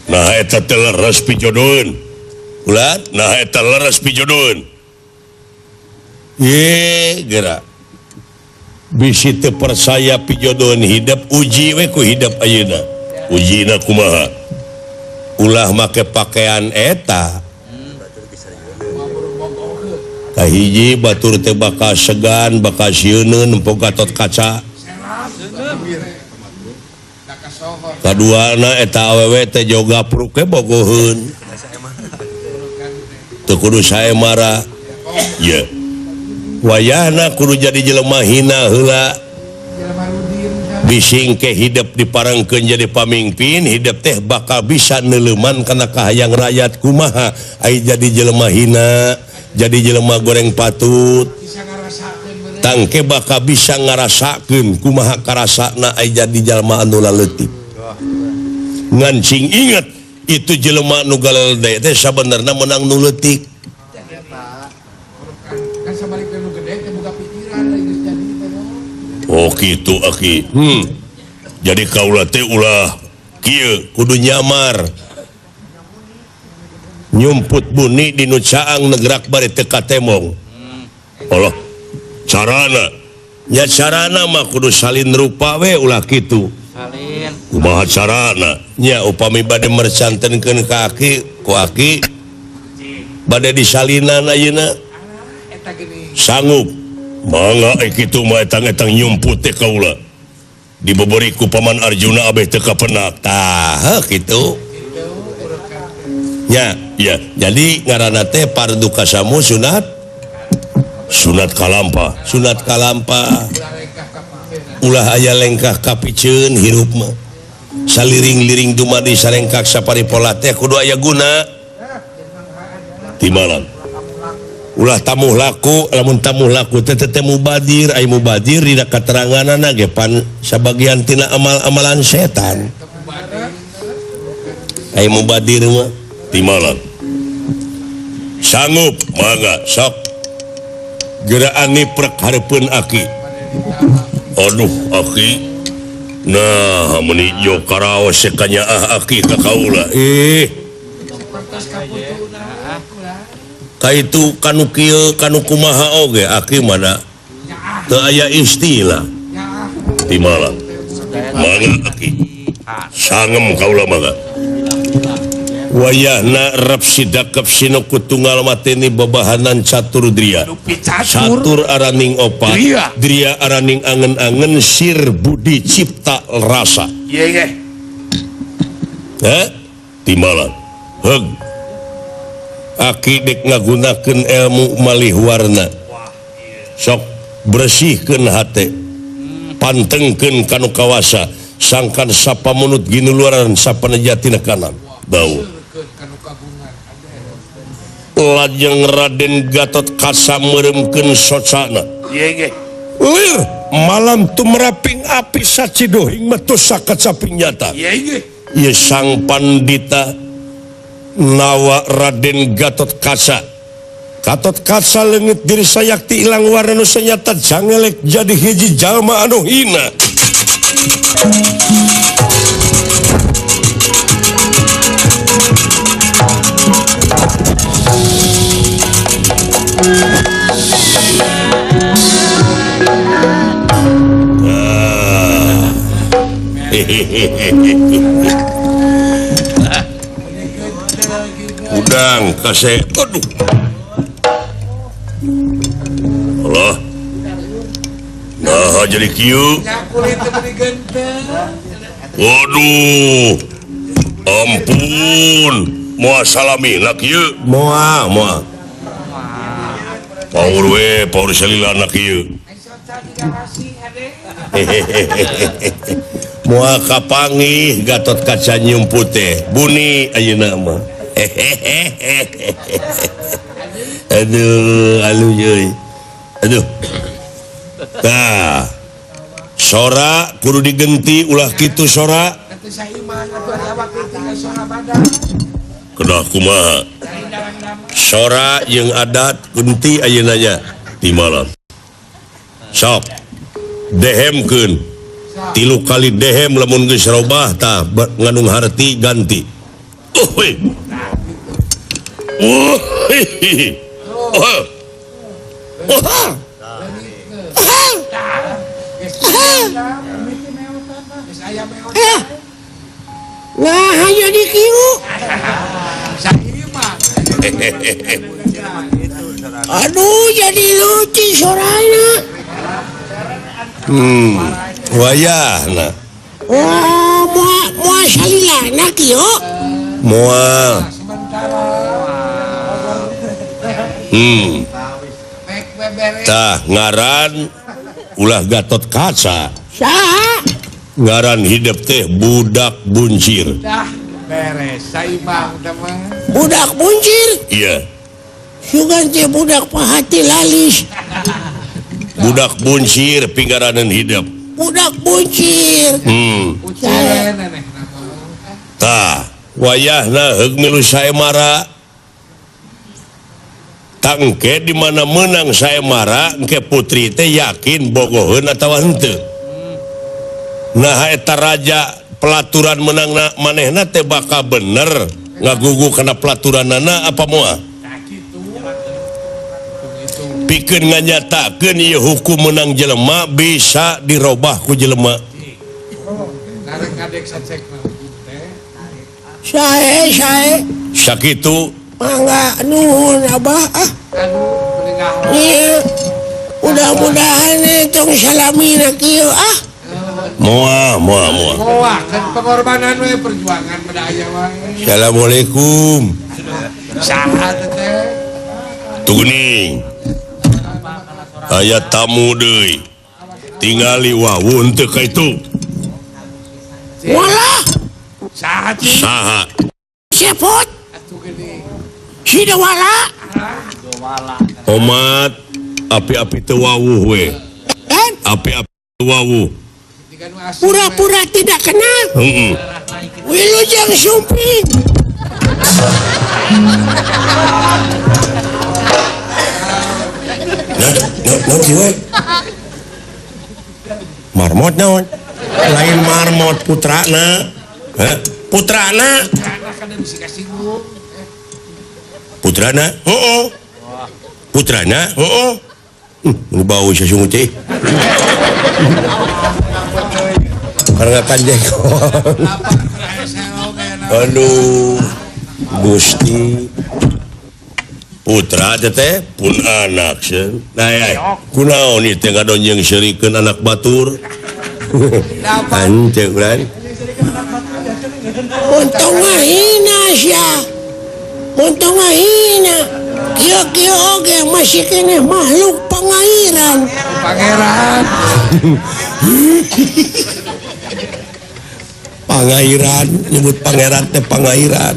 Nah eta teh leres pijodoheun. Ulat, nah eta leres pijodoheun. Ye geura. Bisi teu percaya pijodoheun hidup uji we ku hidup ayeuna. Ujina kumaha? Ulah make pakaian eta. Kahiji batur teh bakal segan, bakal sieuneun nempo Gatot Kaca. Kaduana eta awewe teh joga pruke bogoheun. Teu kudu saemara. Ye. Wayahna kudu jadi jelema hina heula. Bising ke hidup diparengkeun jadi pamimpin, hidup teh bakal bisa neuleuman kana kahayang rakyat kumaha ai jadi jelema hina, jadi jelema goreng patut. Tangke bakal bisa ngarasakeun kumaha karasana ai jadi jalma anu laleutik. Ngan cing inget itu jelema nu galede teh sabenerna meunang nu leutik. Oh kitu aki. Jadi kaula teh ulah kieu kudu nyamar. Nyumput buni di nu caang negrak bari teu katemong. Allah carana nya carana mah kudu salin rupa we ulah kitu. Salin. Kumaha carana? Nya upami bade mercantenkeun ka aki ku aki bade disalinan ayeuna. Sanggup. Mangga kitu mah etang-etang nyumput teh kaula. Dibeberi ku Paman Arjuna abeh teu kapenak. Tah kitu. Nya, ya. Jadi ngaranna teh pardu kasamu sunat sunat kalampa, sunat kalampa. Ulah aya lengkah kapiceun hirup mah. Saliring-liring dumadi sarengkak saparipola teh kudu aya guna. Timalan. Ulah tamuh laku, lamun tamuh laku teh teh mubadir, ai mubadir dina kateranganana ge pan sabagian tina amal-amalan setan. Ai mubadir mah timalan. Sanggup mangga sok. Geraan niprek hareupeun aki. Aduh aki. Nah, meuni jo karaos kanyaah aki ka kaula. Kaitu kanu kieu kanu kumaha oge aki mana teu aya istilah. Timalan. Mangga aki. Sangem kaula mangga. Wayahna rep sidakep sinuku tunggal mateni bebahanan catur dria. Catur araning opat, dria araning angen-angen sir budi cipta rasa. Heh? Timalan. Heug. Aki dek ngagunakeun ilmu malih warna. Sok bersihkeun hate. Pantengkeun kanu kawasa, sangkan sapamunut ginuluaran sapanejatina kanan. Bau. Lajeng Raden Gatot Kaca meureumkeun socana. Lir malam tumeraping api sacidohing metu sakacaping nyata. Ieu sang pandita nawa Raden Gatot Kaca. Gatot Kaca leungit diri sayakti ilang warna nu sanyata jangelek jadi hiji jalma anu hina. Udang kasih, aduh, Allah, nah jadi kieu, waduh, ampun, moal salami nak kieu, moal, moal, paur we, paur salila nak kieu. Moal kapanggih Gatot Kaca nyumput teh buni ayeuna mah. Aduh, aluh euy. Aduh. Tah. Sora kudu digenti ulah kitu sora. Kedah kumaha? Sora jeung adat genti ayeuna nya timalan. Sok dehemkeun. 3 kali dehem lamun geus robah tah ngandung harti ganti. Oh. Oh. Oh. Oh. Nah, jadi kieu. Aduh, jadi lucu sorana. Wayahna. Oh, moal salilana kieu. Moal. Tah ngaran ulah Gatot Kaca. Saha? Ngaran hidup teh budak buncir. Dah beres saimang teh mah. Budak buncir? Iya. Sugan teh budak pahati lalis. Budak buncir pinggaranan hidup. Budak buncir. Tah, wayahna heug milu saemara. Tangke di mana menang saemara engke putri teh yakin bogoheun atawa henteu. Nah eta raja pelaturan menang manehna teh bakal bener ngagugu kana pelaturanana apa moal? Pikeun nganyatakeun ieu hukum menang jelema bisa dirobah ku jelema. Sae sae. Sakitu mangga nuhun abah ah. Ieu Mudah-mudahan tong salamina kieu ah. Moal moal moal. Moal kan pengorbanan we perjuangan pada aya wae. Assalamualaikum. Saha teh? Tuh geuning. Aya tamu deui. Tingali wawun teu ka itu. Walah. Saha cing? Saha? Sepot. Atuh geuning. Si Dewala. Omat api-api teu wawuh we. Api-api teu wawuh. Pura-pura tidak kenal. Heeh. Wilujeng sumping. Nah, sih we. Marmot naon? Lain marmot putrana. Hah? Putrana. Putrana? Heeh. Putrana? Heeh. Nu bau sasungut teh. Karena kanjengkong. Aduh, Gusti. Putra teh pun anak sieun. Nah, kunaon ieu teh ngadonjeng seurikeun anak batur. Henteu ulan. Untung ngahina sia. Untung ngahina. Kieu-kieu oge masih keneh makhluk pangairan. Pangeran. Pangairan, nyebut pangeran teh pangairan.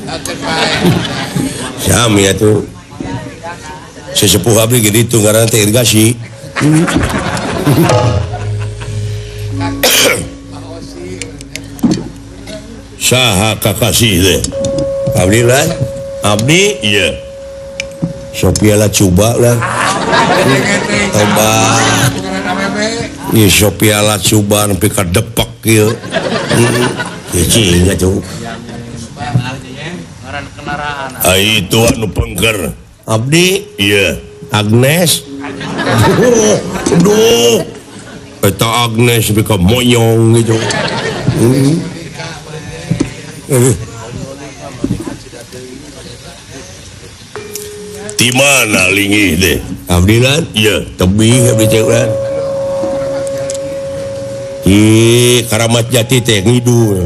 Sami atuh. Sesepuh abdi ge ditu ngaranna teh irigasi. Saha kakasih teh? Abdi lah. Abdi ieu. Sophia lah coba lah. Tobat. Ieu Sophia lah coba nepi ka depak ieu. Ieu cing atuh. Ai itu anu pengker. Abdi ieu Agnes. Duh. Eta Agnes nepi ka monyong gitu. Di mana lingih deh? Abdi lan? Iya, tebih abdi teh ulan. Di Karamat Jati teh ngidul.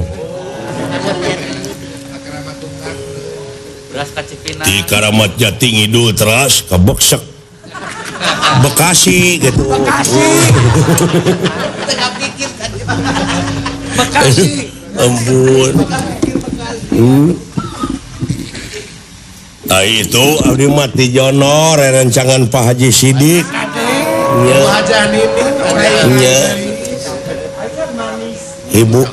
Di Karamat Jati ngidul teras ka Beksek. Bekasi gitu. Bekasi. Bekasi. Ampun. Nah itu abdi mah ti Jonor rencangan Pak Haji Sidik. Nya. Nya.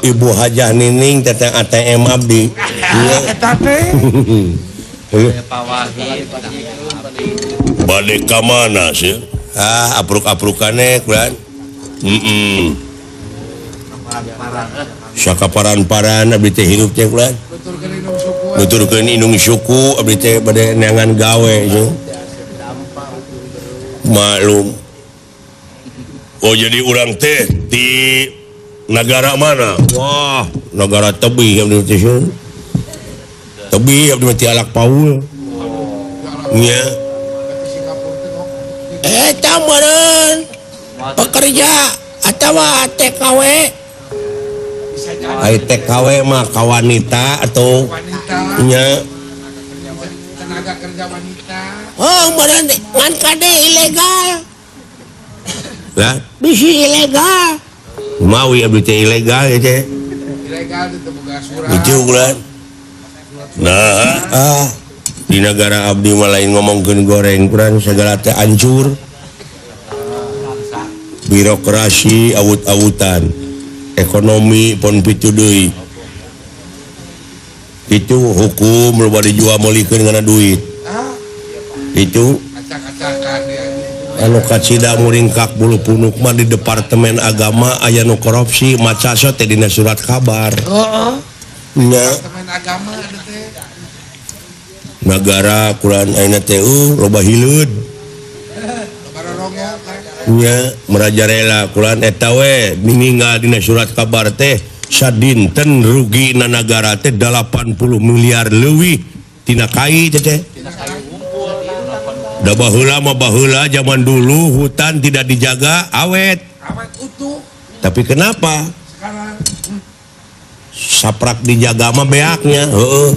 Ibu Hajah Nining teteh ATM abdi. Nya. Bade ka mana sih? Ah, apruk-aprukane kulan. Heeh. Sakaparan-paran abdi teh hirup teh kulan. Nuturkeun indung suku abdi teh bade neangan gawe cenah. Maklum. Oh jadi urang teh di negara mana? Wah, negara tebih abdi teh. Tebih abdi teh alak paul. Nya. Eta meureun pekerja atawa TKW. Ai TKW mah ka wanita atau nya tenaga kerja wanita. Oh, meureun ngan kade ilegal. Lah, bisi ilegal. Mawi abdi teh ilegal ieu teh. Ilegal teu boga surat. Itu ulah. Nah, di negara abdi mah lain ngomongkeun goreng kurang segala teh hancur. Birokrasi awut-awutan. Ekonomi pon pitu deui. Itu hukum loba dijual meulikeun ngana duit. Itu anu kacida muringkak bulu punuk mah di departemen agama aya nu korupsi maca teh dina surat kabar. Heeh. Nya. Departemen agama teh. Nagara kurang ayeuna teh loba hileud. Nya merajarela kulan eta we ninggal dina surat kabar teh sadinten rugi na nagara teh 80 miliar leuwih tina kai teh teh. Da baheula mah baheula zaman dulu hutan tidak dijaga awet. Awet utuh. Tapi kenapa? Sekarang saprak dijaga mah beaknya. Heeh.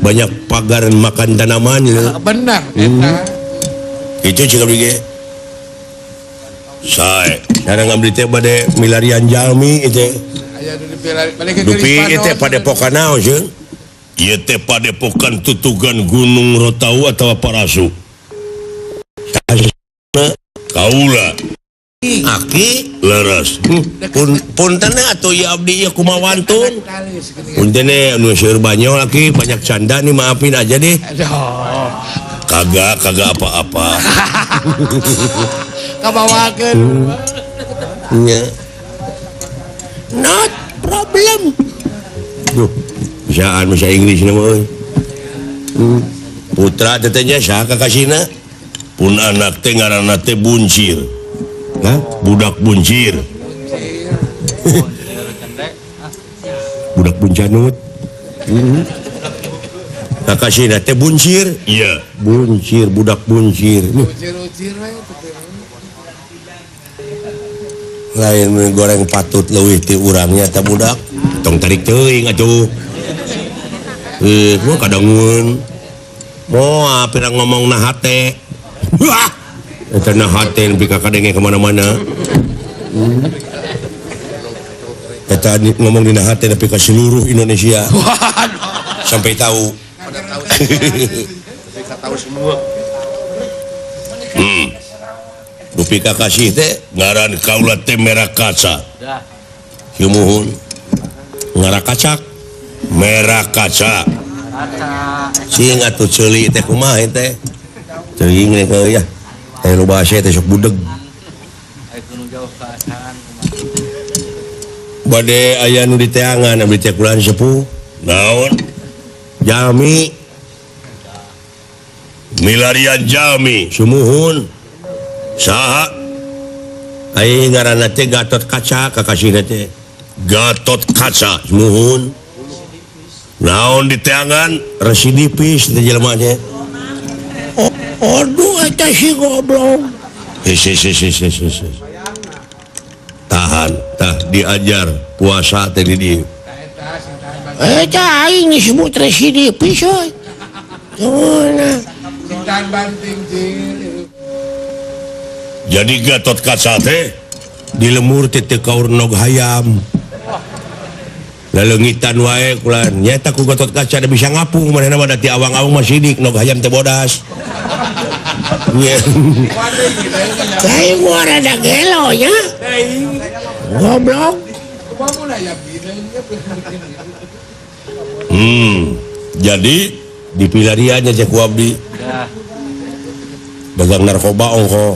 Banyak pagar makan tanaman gitu. Benar eta. Itu juga bige. Sae, sekarang abdi teh bade milarian jalmi itu. Aya nu dipilari Dupi ieu teh padepokan naon sieun? Ieu teh padepokan tutugan Gunung Rotau atawa Parasu. Kaula aki leres. Punten atuh ieu abdi ieu kumaha wantun. Punten anu seueur banyol aki banyak canda nih maafin aja deh. Kagak kagak apa-apa. Kabawakeun. Nya. Not problem. Duh, bisaan bahasa Inggris na mah euy. Putra teh nya saha kakasina? Pun anak teh ngaranna teh Buncir. Hah? Budak Buncir. Budak Buncanut. Kakasina teh Buncir. Iya, Buncir, budak Buncir. Buncir-uncir we. Lain goreng patut leuwih ti urangnya teh budak. Tong tarik teuing atuh. Mah kadangun. Moal pira ngomong na hate. Wah. Eta na hate nepi ka kadenge ka mana-mana. Eta ngomong dina hate nepi ka seluruh Indonesia. Sampai tahu. Pada tahu. Sampai tahu semua. Dupi kakasih teh ngaran kaula teh merah kaca. Sumuhun. Ngarah kacak. Merah kaca. Sing atuh ceuli teh kumaha teh? Teuing teh ya. Eh nu bahasa teh sok budeg. Bade aya nu diteangan abdi teh kulan sepuh. Naon? Jami. Milarian jami. Sumuhun. Saha? Aing ngaranna teh Gatot Kaca kakasihna teh. Gatot Kaca. Sumuhun. Naon diteangan? Residipis teh jelema teh. Aduh eta si goblok. Tahan, tah diajar puasa teh di dieu. Eta aing disebut residipis euy. Tahan banting jeung. Jadi Gatot Kaca teh di lemur teh teu kaur nog hayam. Laleungitan wae kulan nyaeta ku Gatot Kaca da bisa ngapung manehna mah da ti awang-awang mah sidik nog hayam teh bodas. Aing mah rada gelo nya. Goblok. Jadi dipilariannya cek ku abdi. Dagang narkoba ongko.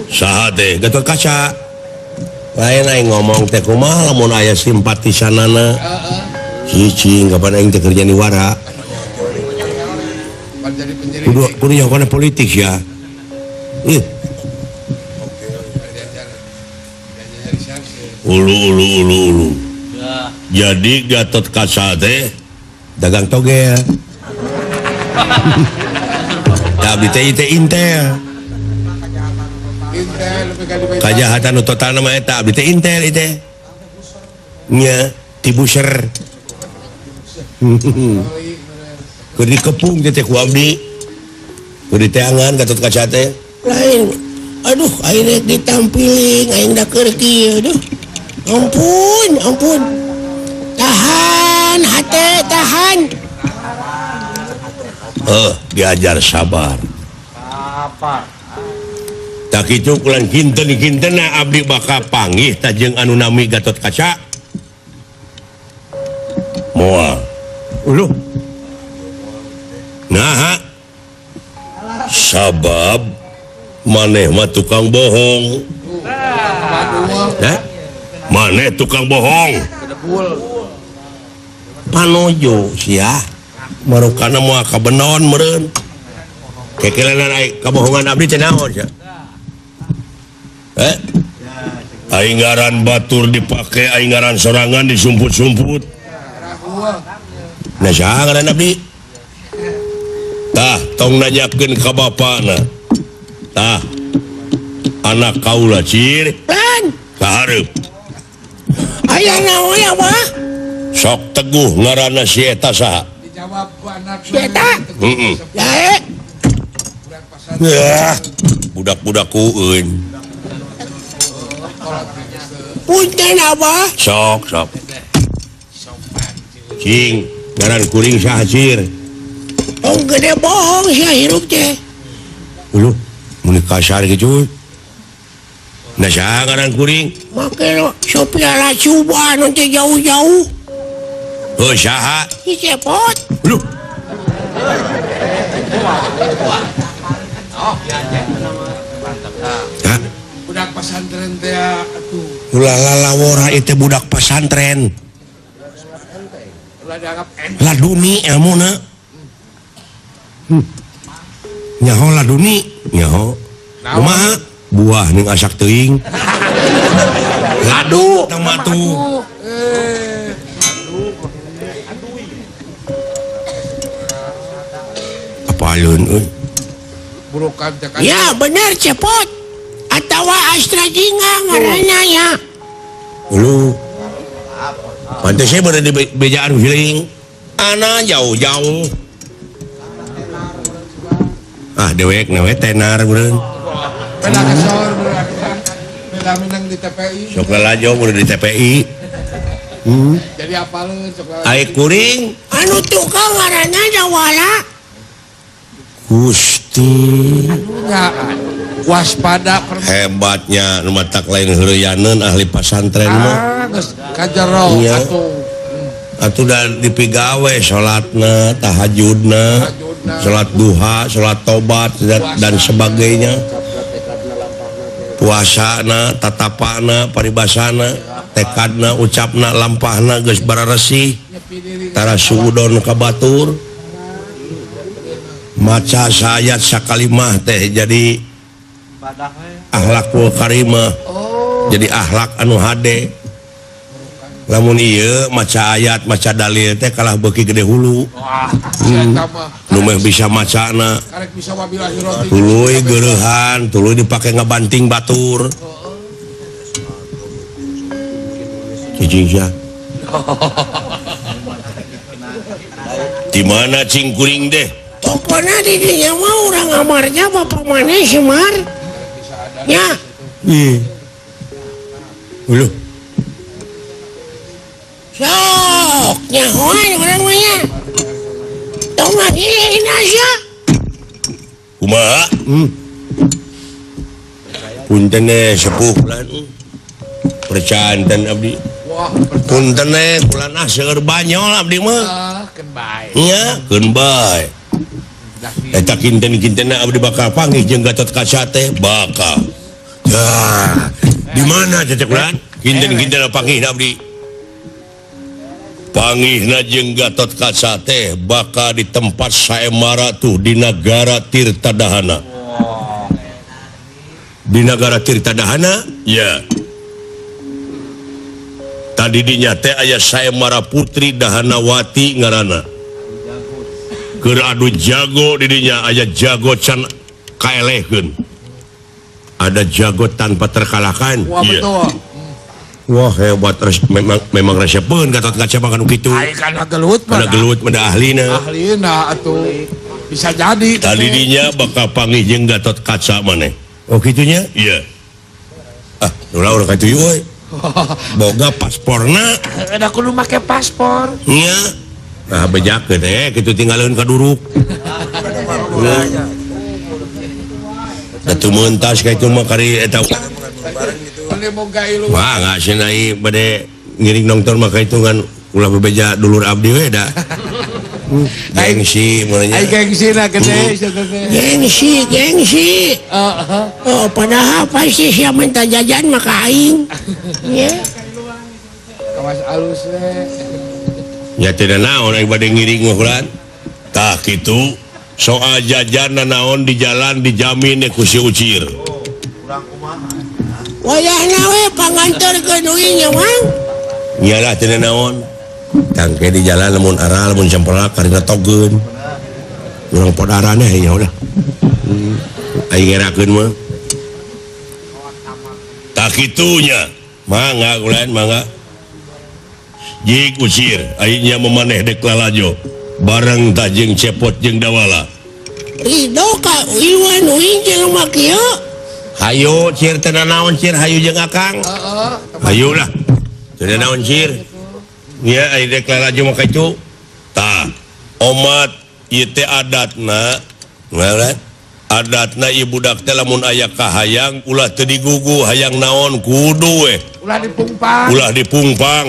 Saha teh Gatot Kaca. Lain aing ngomong teh kumaha lamun aya simpatisanana. Cicing kapan aing teh kerja niwara. Kudu kudu nyaho politik ya. Ih. Ulu ulu ulu ulu. Jadi Gatot Kaca teh dagang togel. Abdi teh teh Intel. Kajahatan total nama eta abdi teh Intel teh. Nya tibuser. Keur dikepung teh ku abdi. Keur diteangan Gatot Kaca teh. Lain. Aduh aing rek ditampiling aing da keur kieu aduh. Ampun, ampun. Tahan hate, tahan. Diajar sabar. Sabar. Tak kitu kulan kinten-kintena abdi bakal panggih tajeng anu nami Gatot Kaca. Moal. Uluh. Naha. Sabab maneh mah tukang bohong. Hah? Maneh tukang bohong. Panojo sia. Marukana moal kabenon meureun. Kekelenan ai kabohongan abdi teh naon sia? Aing ngaran batur dipake, aing ngaran sorangan disumput-sumput. Nah saha ngaran abdi? Tah tong nanyakeun ka bapana. Tah. Anak kaula Cir. Lan. Ka hareup. Aya naon ya, Bah? Sok teguh ngaranna si eta saha? Dijawab ku anak. Si eta? Heeh. Dae. Wah, budak-budak kueun. Punten Abah. Sok, sok. Cing, ngaran kuring saha Cir? Oh, gede bohong sia hirup teh. Uluh, mun kasar kitu. Nah, saha ngaran kuring? Make Sophia Lacuba nu teh jauh-jauh. Heuh, saha? Si Cepot. Uluh. Hah? Budak pesantren teh atuh. Ulah lalawora ieu teh budak pesantren. Ulah dianggap enteng. Laduni ilmuna. Nyaho laduni, nyaho. Kumaha? Buah ning asak teuing. Ladu tah tuh. Apaleun euy. Burukan teh kan. Ya bener Cepot. Atawa Astra Jingga ngaranna ya. Ulu. Pantes saya berada di bejaan feeling. Ana jauh-jauh. Ah dewek na we tenar beureun. Beda kesor beda minang di TPI. Sok lalajo beureun di TPI. Jadi apaleun sok lalajo. Ai kuring anu tukang ngaranna Dawala. Gusti. Aduh waspada hebatnya nu matak lain heureyaneun ahli pasantren mah. Ah geus kajero atuh. Atuh da dipigawe salatna, tahajudna, salat duha, salat tobat dan sebagainya. Puasana, tatapana, paribasana, tekadna, ucapna, lampahna geus bararesih. Tara suudon ka batur. Maca sayat sakalimah teh jadi akhlakul karimah. Jadi akhlak anu hade. Lamun ieu maca ayat, maca dalil teh kalah beuki gede hulu. Nu meh bisa macana. Tuluy geureuhan, tuluy dipake ngabanting batur. Cicing sia. Di mana cing kuring deh? Pokona di dinya mah urang amarnya bapak maneh Semar. Ya. Ih. Uluh. Sok nyahoan urang mah nya. Tong ngahilin aja. Kumaha? Punten sepuh bulan. Percanten abdi. Punten bulan ah seueur banyol abdi mah. Keun bae. Nya, keun bae. Eta kinten-kintenna abdi bakal panggih jeung Gatot Kaca teh bakal. Tah, di mana cecek bulan? Kinten-kintenna panggih abdi. Panggihna jeung Gatot Kaca teh bakal di tempat saemara tuh di nagara Tirta Dahana. Di nagara Tirta Dahana? Ya. Tadi dinya teh aya saemara Putri Dahanawati ngaranna. Keur adu jago di dinya aya jago can kaelehkeun. Ada jago tanpa terkalahkan. Wah, iya. Betul. Wah hebat, memang resepeun Gatot Kaca mah kanu kitu. Ai kana gelut mah. Kana gelut mah da ahlina. Ahlina atuh. Bisa jadi. Tadi dinya bakal panggih jeung Gatot Kaca maneh. Oh kitunya? Iya. Ah, ulah urang ka ditu euy. Boga pasporna. Da kudu make paspor. Nya. Nah bejakeun kitu tinggaleun ka duruk. Da teu meuntas ka itu mah kari eta. Wah, nggak senai bade ngiring nongton mah kahitungan ulah bebeja dulur abdi we da. Gengsi mulanya. Ai gengsi na gede sia teh. Gengsi, gengsi. Heeh. Oh, padahal pasti sia minta jajan mah ka aing. Nya. Kawas alus we. Ya tidak naon aing bade ngiring mah kulan. Tah kitu soal jajan naon di jalan dijamin ku si Ucir. Urang kumaha? Wayahna we panganterkeun deui nya Mang. Iyalah teu naon. Tangke di jalan lamun aral lamun cempelak karena togeun. Urang podarane nya udah. Aing ngerakeun mah. Tak kitunya. Mangga ulan mangga. Jik usir aingnya memaneh dek lalajo. Bareng ta jeung Cepot jeung Dawala. Ridho ka Iwan uing jelema kieu. Hayu cir teu naon cir hayu jeung Akang. Hayu lah. Teu naon cir. Nya ai dek lalajo mah kitu. Tah, omat ieu teh adatna. Ngaran adatna ieu budak teh lamun aya kahayang ulah teu digugu hayang naon kudu we. Ulah dipungpang. Ulah dipungpang.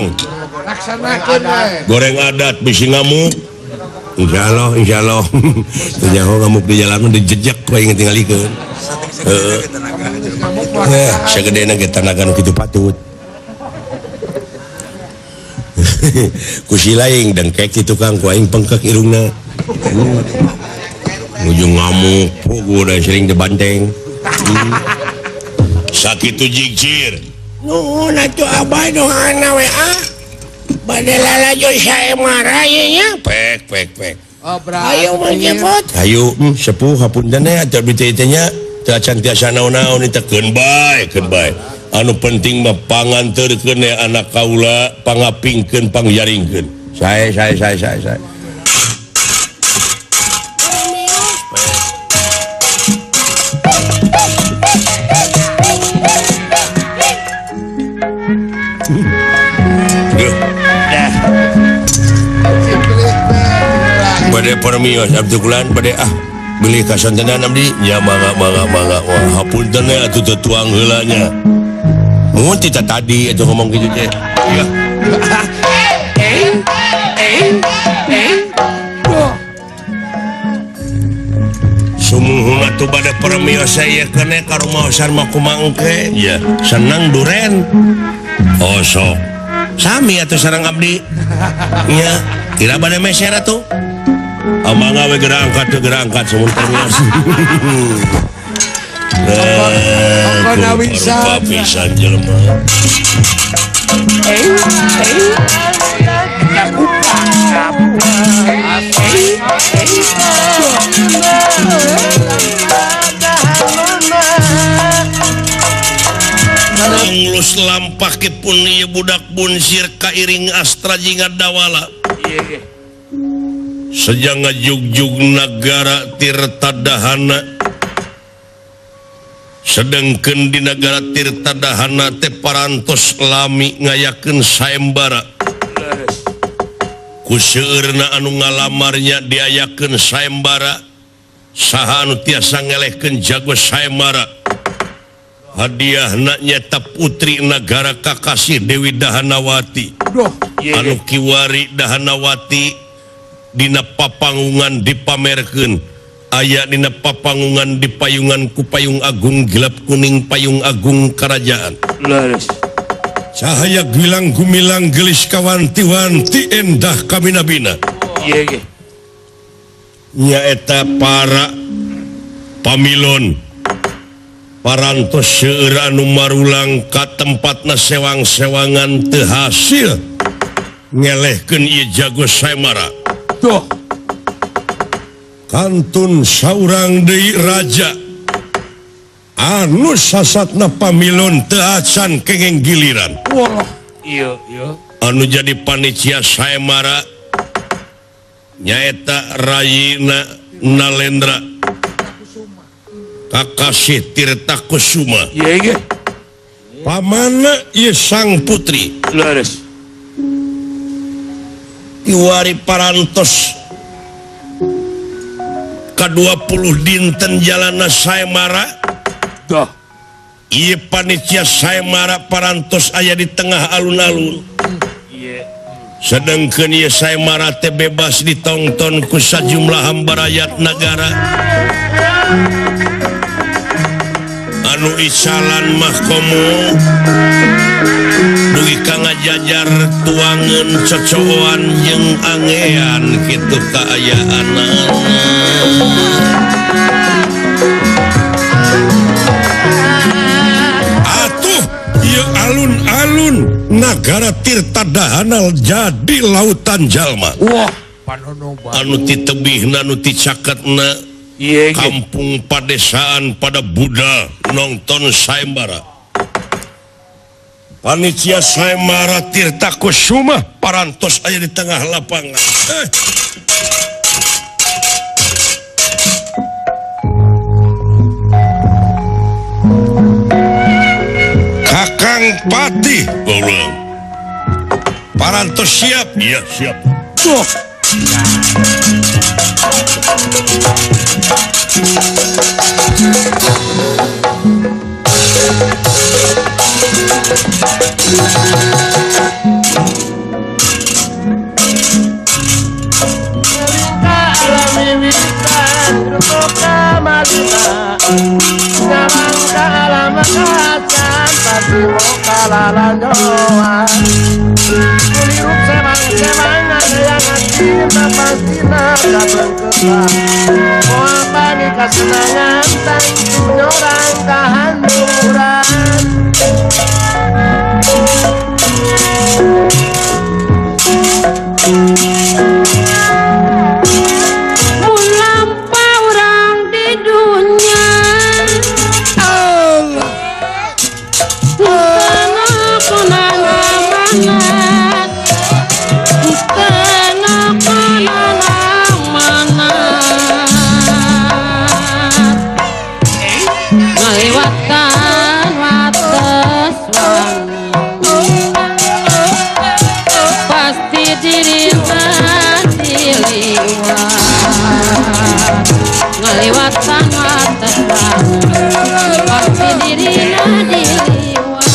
Laksanakeun we. Goreng adat bisi ngamuk. Insyaallah, insyaallah. Teu nyaho ngamuk di jalan mah dijejek ku aing tingalikeun. Heeh. Sagedena ge tanaga nu kitu patut. Ku si laing dengkek ti tukang ku aing pengkek irungna. Ujung ngamuk, pugu udah sering dibanteng. Sakitu jigcir. Nuhun atuh abah doana we ah. Bade lalajo saemara ye nya. Pek pek pek. Ayo Mang Cepot. Ayo sepuh hapunten teh atuh abdi teh nya teu acan tiasa naon-naon teh keun bae keun bae. Anu penting mah panganteurkeun anak kaula pangapingkeun pangjaringkeun. Sae sae sae sae sae. Bade permios abdi kulan bade ah beli kasontenan abdi nya mangga mangga mangga wah hapunten we atuh teu tuang heula nya. Mun teh tadi atuh ngomong kitu teh. Iya. Sumuhun atuh bade permios saya kene ka rumaosan mah kumaha engke. Ya, senang duren. Oh sok. Sami atuh sareng abdi. Nya, tidak bade meser atuh. Mangga we geura angkat teu geura angkat sumun permios. Rupa pisan jelema. Nglus lampahipun ieu budak bunsir kairing astra jeung Dawala. Sejak ngajugjug nagara Tirtadahana. Sedengkeun di nagara Tirtadahana teh parantos lami ngayakeun sayembara. Ku seueurna anu ngalamarnya diayakeun sayembara. Saha anu tiasa ngelehkeun jago sayembara. Hadiahna nyaeta putri nagara kakasih Dewi Dahanawati. Anu kiwari Dahanawati dina papangungan dipamerkeun. Aya dina papangungan dipayungan ku payung agung gelap kuning payung agung kerajaan. Cahaya gilang gumilang gelis kawanti-wanti endah kabina-bina. Nyaeta para pamilon parantos seueur anu marulang ka tempatna sewang-sewangan teu hasil ngelehkeun ieu jago sayembara. Tuh. Kantun saurang deui raja anu sasatna pamilon teu acan kengeng giliran. Wah, iya iya. Anu jadi panitia sayembara nyaeta Rayina Nalendra Kakasih Tirta Kusuma. Iya iya. Pamana ieu sang putri. Leres. Iwari parantos ka-20 dinten jalana sayembara. Dah. Ieu panitia sayembara parantos aya di tengah alun-alun. Iya. Sedengkeun ieu sayembara teh bebas ditongton ku sajumlah hamba rakyat nagara. Anu isalan mah komo dugi ka ngajajar tuangeun cocoan jeung angean kitu kaayaanana. Atuh ieu alun-alun nagara Tirtadahana jadi lautan jalma. Wah, anu ti tebihna anu ti caketna Kampung padesaan pada Buddha nonton sayembara. Panitia sayembara Tirta Kusuma parantos aya di tengah lapangan. Kakang Patih parantos siap. Iya siap. Tuh. Kasenangan tangtu nyorang kahanduran. Mun lampau urang di dunya Allah ngaliwatan wates wangi pasti dirina diliwat ngaliwatan wates wangi pasti dirina diliwat.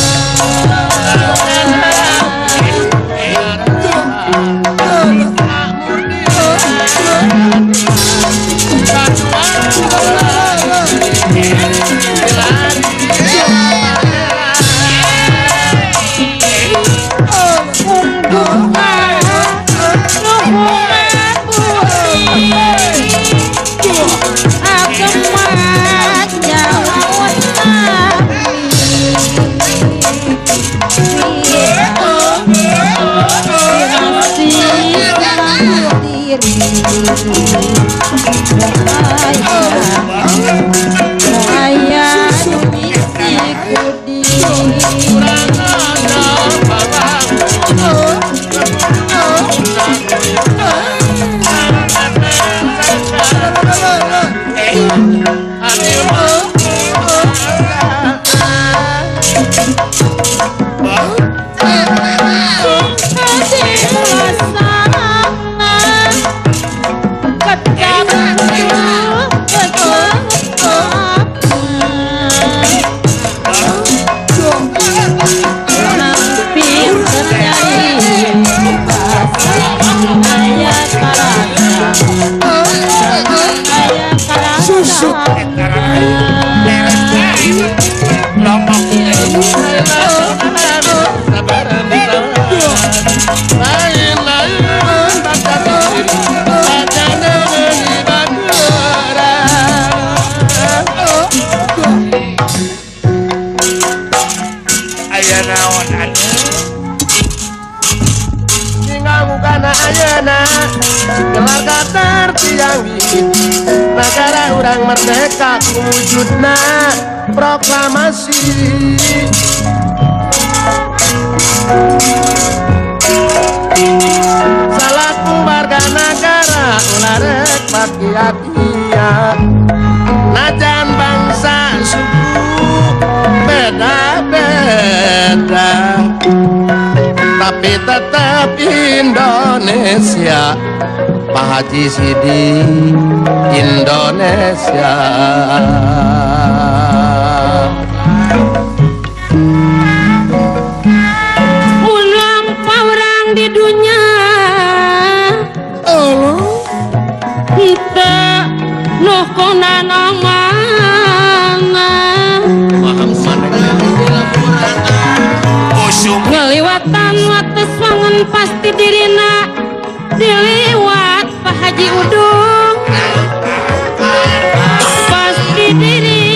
Negara urang merdeka wujudna proklamasi. Salaku warga negara ulah rek pakia-kia, najan bangsa suku beda-beda, tapi tetap Indonesia. Pak Haji Sidi Indonesia. Mun lampau urang di dunya Allah henteu nu konana mana ngaliwatan wates wangun pasti dirina diliwat Pak Haji Udung pasti diri.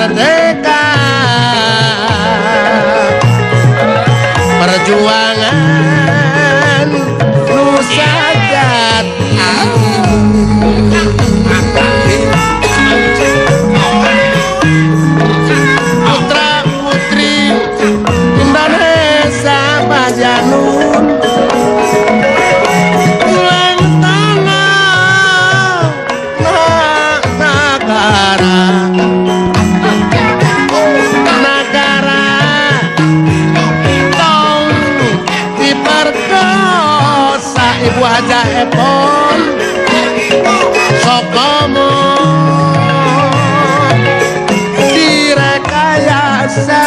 merdeka perjuangan nusa jati. Putra putri Indonesia Bajanun ulang tanah negara negara tong diperkosa Ibu Haja Epon sokomo direkayasa.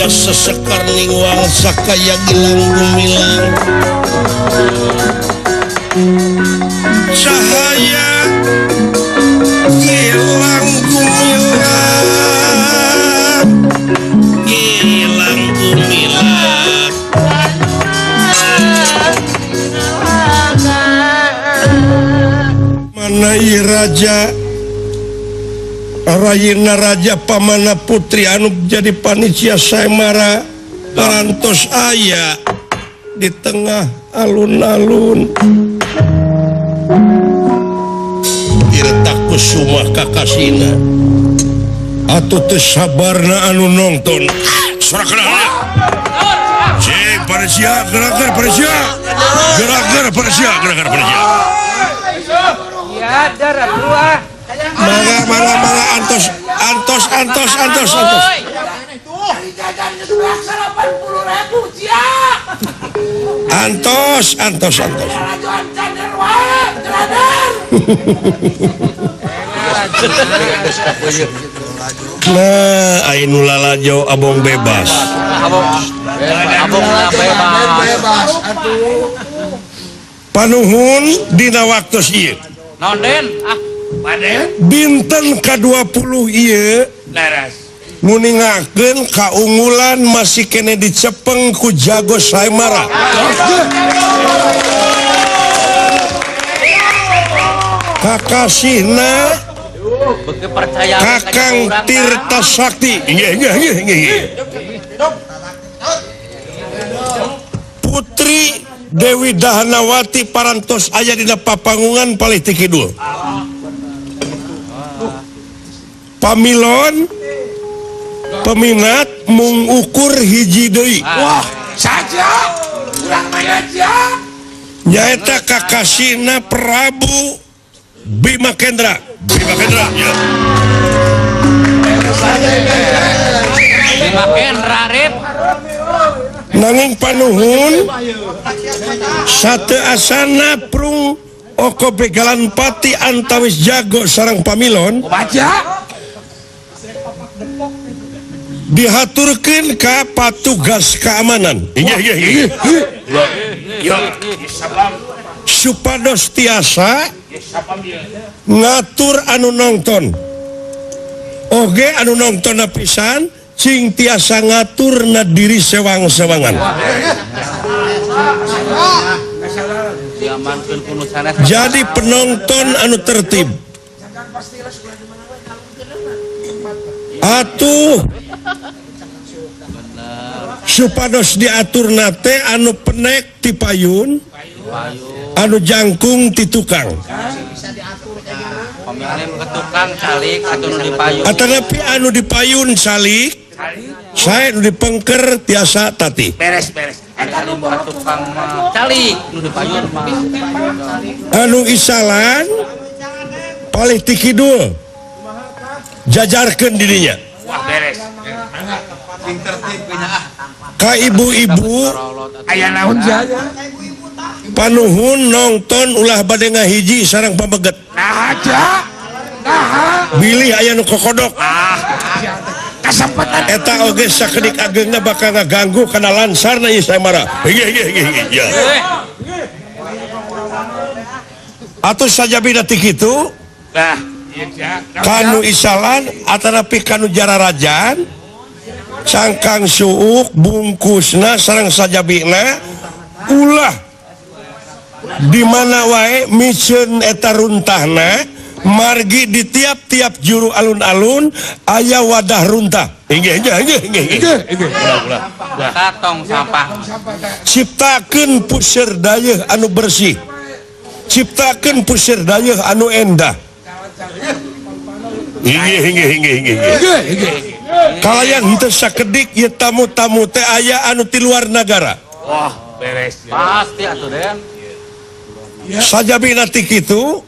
Sesekar ningwang sakaya gilang gumilang cahaya gilang gumilang gilang gumilang manai raja Rayina Raja Pamana Putri anu jadi panitia Saemara parantos aya di tengah alun-alun Tirta Kusuma kakasina atuh teu sabarna anu nonton sorakna cing panitia gerak-gerak panitia gerak-gerak panitia gerak-gerak panitia ya darah keluar. Mangga mangga mangga antos antos antos antos antos. Antos antos antos. Nah, aya nu lalajo abong bebas. Abong bebas atuh. Panuhun dina waktu ieu. Naon Den? Ah. Dinten ka-20 ieu nguningakeun kaunggulan masih kene dicepeng ku jago Saemara. Kakasihna Kakang Tirta Sakti. Putri Dewi Dahanawati parantos aya dina papangungan palih ti kidul. Pamilon peminat mung ukur hiji deui. Wah, saja urang mah aja. Nyaeta kakasihna Prabu Bima Kendra. Bima Kendra, ya. Bima Kendra rip. Nanging panuhun sate asana prung oko begalan pati antawis jago sarang pamilon. Baca. Dihaturkeun ka patugas keamanan. Supados tiasa ngatur anu nonton. Oge anu nonton pisan cing tiasa ngatur na diri sewang-sewangan. Jadi penonton anu tertib. Atuh supados diatur nate anu penek ti payun, anu jangkung ti tukang. Atanapi anu dipayun salik, saya nu dipengker tiasa tati. Beres beres. Anu isalan palih ti kidul jajarkeun dirinya. Wah beres. Ka ibu-ibu aya naon jaya. Panuhun nongton ulah bade ngahiji sareng pameget. Nah aja. Nah. Bilih aya nu kokodok. Ah. Kasempatan eta oge sakedik ageungna bakal ngaganggu kana lansarna ieu sayembara. Hiji hiji hiji ya. Atuh sajabina ti kitu? Nah, kanu isalan atanapi kanu jararajan cangkang suuk bungkusna sareng sajabina ulah di mana wae miceun eta runtahna margi di tiap-tiap juru alun-alun aya wadah runtah. Inggih inggih inggih inggih. Ulah ulah. Tong sampah. Ciptakeun puseur dayeuh anu bersih. Ciptakeun puseur dayeuh anu endah. Inggih inggih inggih inggih. Kalayan henteu sakedik ieu tamu-tamu teh aya anu ti luar nagara. Wah, beres. Pasti atuh Den. Sajabina ti kitu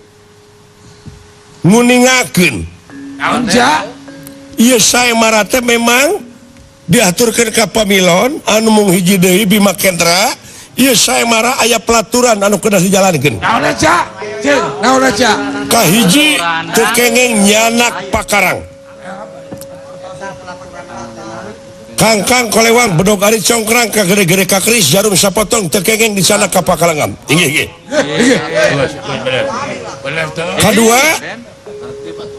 nguningakeun. Naon ja? Ieu sayembara teh memang diaturkeun ka pamilon anu mung hiji deui Bima Kendra. Ieu sayembara aya pelaturan anu kedah dijalankeun. Naon ja? Ceung, naon ja? Kahiji teu kengeng nyanak pakarang. Kangkang kolewang bedog ari congkrang ka gede-gede ka keris jarum sapotong teu kengeng di sana ka pakarangan. Inggih inggih. Kadua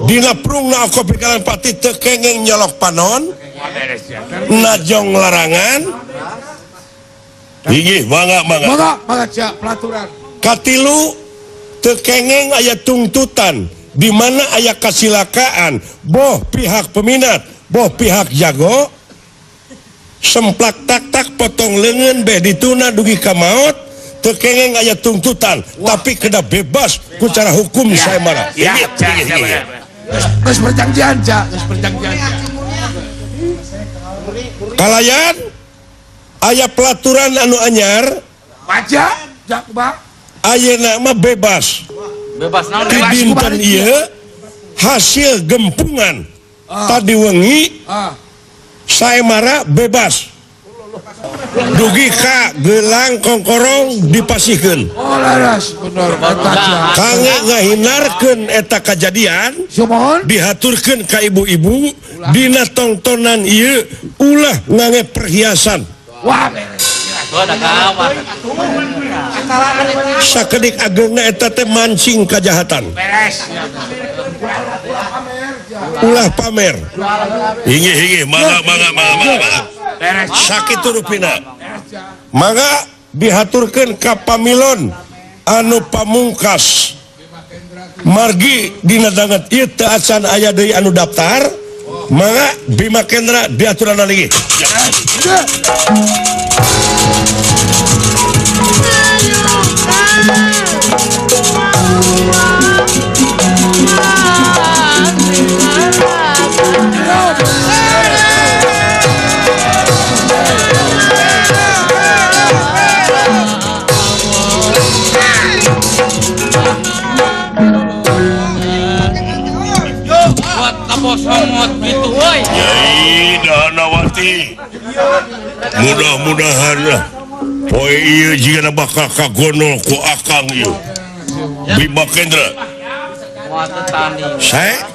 dina prungna kopi kalan pati teu kengeng nyolok panon najong larangan. Inggih mangga mangga. Mangga mangga ja pelaturan. Katilu teu kengeng aya tungtutan di mana aya kasilakaan boh pihak peminat boh pihak jago semplak tak tak potong lengan beh dituna dugi ka maot teu kengeng aya tungtutan. Wah. Tapi kena bebas ku cara hukum ya, sayembara. Ya, geus perjanjian ja, geus perjanjian. Kalayan aya pelaturan anu anyar baca jak ba ayeuna mah bebas. Bebas naon? Di dinten ieu hasil gempungan tadi wengi sayembara bebas. Dugi ka gelang kongkorong dipasihkeun. Oh laras bener eta. Kangge ngahinarkeun eta kajadian dihaturkeun ka ibu-ibu dina tongtonan ieu ulah ngange perhiasan. Wah. Sakedik ageungna eta teh mancing kajahatan. Beres. Ulah pamer. Inggih inggih mangga mangga mangga mangga. Sakitu rupina. Mangga dihaturkeun ka pamilon anu pamungkas. Margi dina danget ieu teu acan aya deui anu daftar, mangga Bima Kendra diaturan lagi. Gitu euy. Nyai Danawati. Mudah-mudahan lah poe ieu jigana bakal kagonol ku akang ieu. Bima Kendra. Saya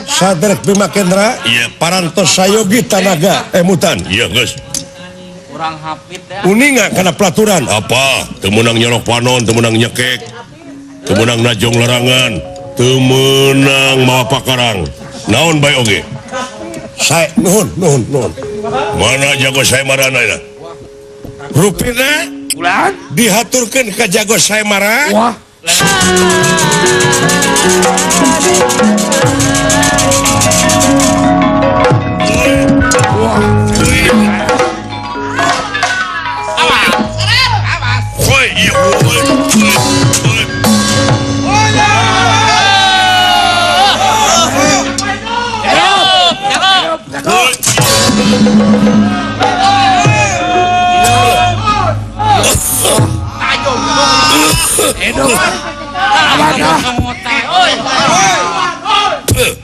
Sadrek Bima Kendra, iya parantos sayogi tanaga emutan. Iya geus. Urang hapit ya. Uninga kana pelaturan. Apa? Teu meunang nyolok panon, teu meunang nyekek. Teu meunang najong larangan, teu meunang mawa pakarang. Naon bae oge? Saya nuhun nuhun nuhun. Mana jago sayembara na? Rupina ulah dihaturkeun ka jago sayembara. Wah.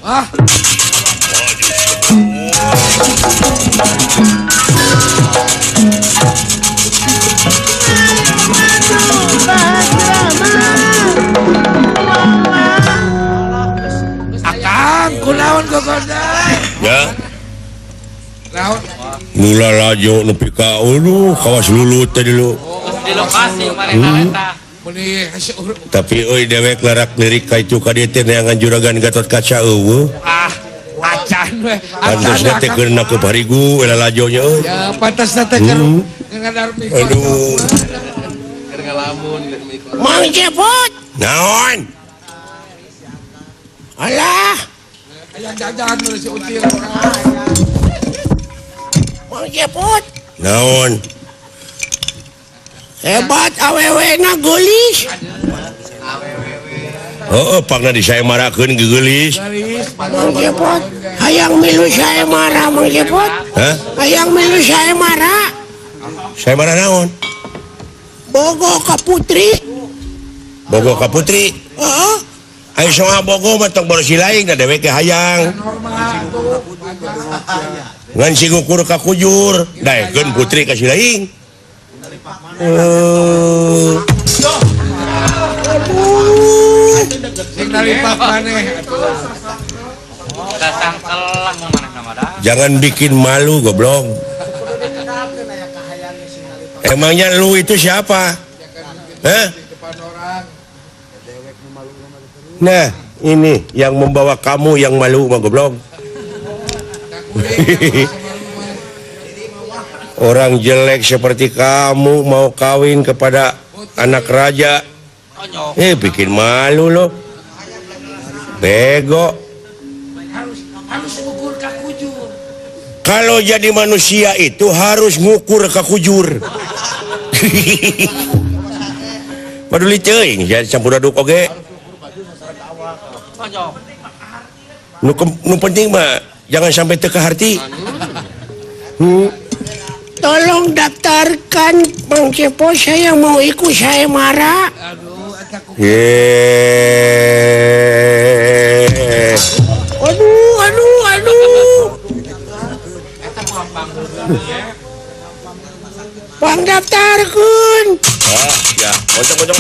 Wah. Nula lajo nepi ka aduh kawas lulut teh dulu. Di lokasi manehna eta. Tapi euy dewek larak lirik ka itu ka dieu teh neangan juragan Gatot Kaca eueuh. Ah, acan we. Pantasna teh keur nakeup harigu eta lajonya euy. Ya pantasna teh keur ngadar mikot. Aduh. Keur ngalamun mikot. Mang Cepot. Naon? Alah. Aya jajan mun si Util. Mang Cepot. Naon? Hebat awewe na geulis. Heeh, pangna disaemarakeun geulis. Mang Cepot, hayang milu saemara Mang Cepot. Hah? Hayang milu saemara. Saemara naon? Bogo ka putri. Bogo ka putri? Heeh. Ayo soal bogo mah tong boros lain da dewek ge hayang. Ngan si ngukur ka kujur, daekeun putri ka si lain. Jangan bikin malu goblok. Emangnya lu itu siapa? Hah? Nah, ini yang membawa kamu yang malu mah goblok. Orang jelek seperti kamu mau kawin kepada anak raja. Bikin malu loh. Bego. Kalau jadi manusia itu harus ngukur ka kujur. Paduli teuing jadi campur aduk oge. Nu penting mah jangan sampai teu kaharti. Tolong daftarkan Mang Cepot, saya mau ikut saemara. Aduh, aduh, aduh. Bang daftarkan. Ah, ya, kocok, kocok.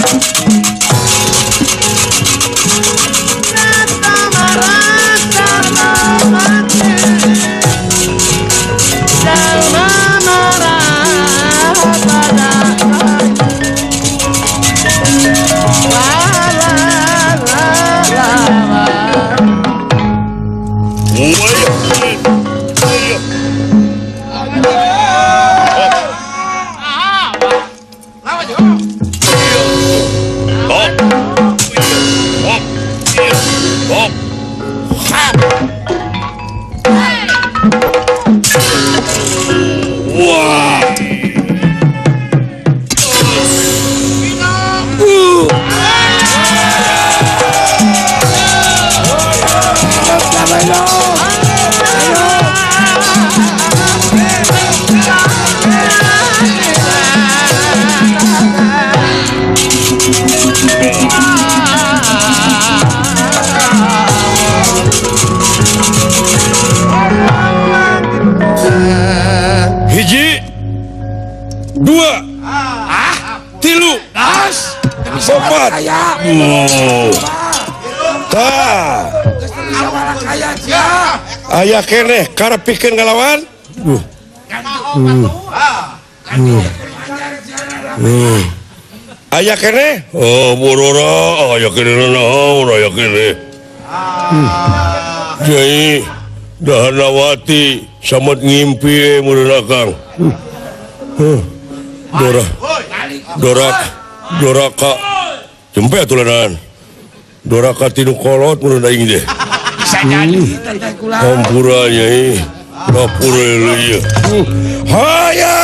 Hiji, dua, tilu, opat, tah, aya keneh karep pikeun ngalawan. Aya keneh, oh burura, aya keneh naon, aya keneh. Jadi Dahanawati samet ngimpi mun akang. Dora, doraka, doraka, jempe atuh. Doraka tinu kolot mun aing deh. Hampura nyai, dapur ieu. Haya!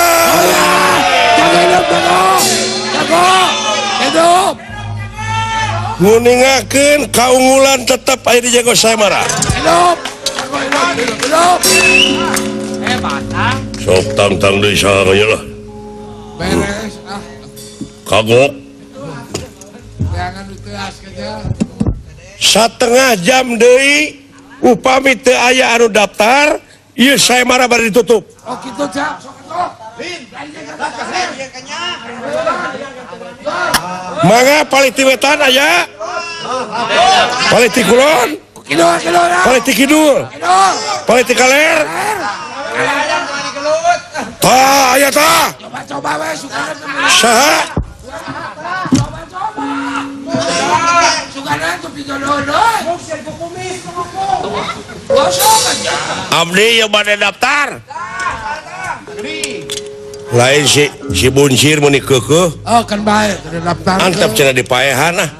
Hidup. Nguningakeun kaunggulan tetep aya di jago saemara. Hidup. Hidup. Sok tangtang deui saha nya lah. Beres ah. Kagok. Jangan diteas kerja. Satengah jam deui upami teu aya anu daftar, ieu saemara bari ditutup. Oh kitu Cak. Sok atuh. Mangga palih ti wetan aya? Palih ti kulon? Palih ti kidul? Palih ti kaler? Tah aya tah. Coba-coba we sugana. Saha? Coba-coba. Sugana tuh pijodoh. Abdi yang bade daftar. Lain si si buncir meuni keukeuh. Oh kan bae daftar. Antep cenah dipaehan ah.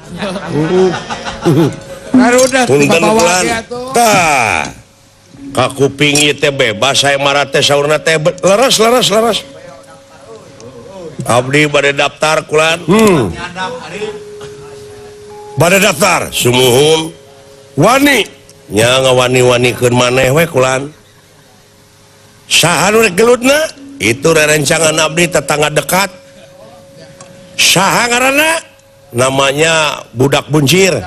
Barudak punten bulan. Tah. Ka kuping ieu teh bebas saya marah teh saurna teh leres leres leres. Abdi bade daftar kulan. Bade daftar sumuhun. Wani nya ngawani-wanikeun maneh we kulan. Saha nu rek gelutna? Itu rerencangan abdi tetangga dekat. Saha ngaranna? Namanya Budak Buncir.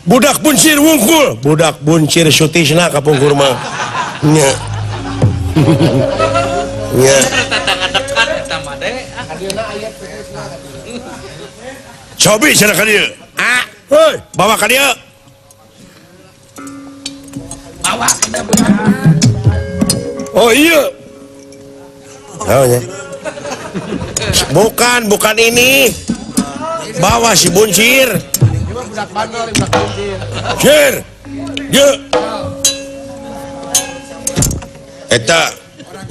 Budak Buncir wungkul, Budak Buncir Sutisna kapungkur mah. Nya. Nya. Tetangga dekat eta mah de. Cobi cenah ka dieu. Ah, heuy, bawa ka dieu. Bawa ka Oh iya. Oh, ya. Bukan, bukan ini. Bawa si Buncir. Cir. Ye. Eta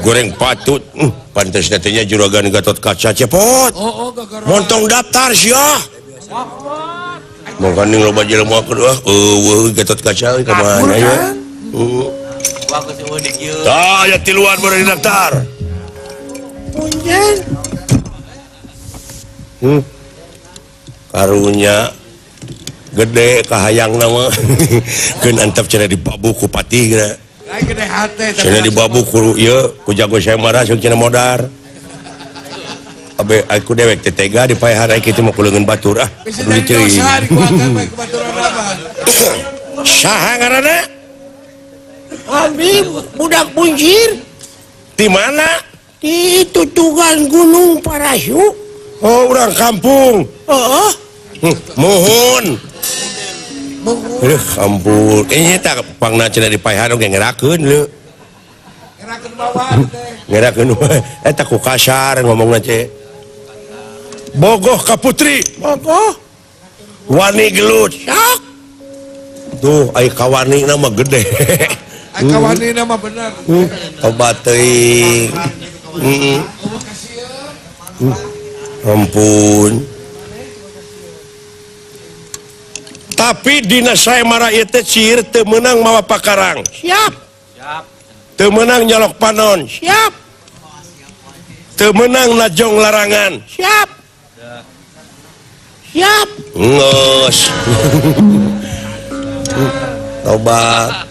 goreng patut. Pantes teh juragan Gatot Kaca cepot. Montong daftar sia. Mangkaning loba jelema keur ah eueuh Gatot Kaca ka mana ya. Heeh. Tah aya tiluan baru daftar. Karunya gede kahayang nama keun antep cenah dibabu ku patih geura. Lain gede hate cenah dibabu ku ieu ku jago saya marah sok cenah modar. Abe aku dewek teh tega dipaehan ai kitu mah ku leungeun batur ah. Kudu diceuing. Saha ngaranna? Abdi Budak Buncir. Di mana? Di tutugan Gunung Parasyu. Oh, orang kampung. Heeh. Muhun. Ampun. Ini tak pangna cenah dipaehan oge ngerakeun leu. Ngerakeun bawa teh. Ngerakeun eta ku kasar ngomongna teh. Bogoh ka putri. Bogoh. Wani gelut. Sok. Tuh ai kawani na mah gede. Ai kawani na mah bener. Obat teuing. Ampun. Tapi dina sayembara ieu teh cir teu meunang mawa pakarang. Siap. Siap. Teu meunang nyolok panon. Siap. Teu meunang najong larangan. Siap. Siap. Ngeus. Tobat.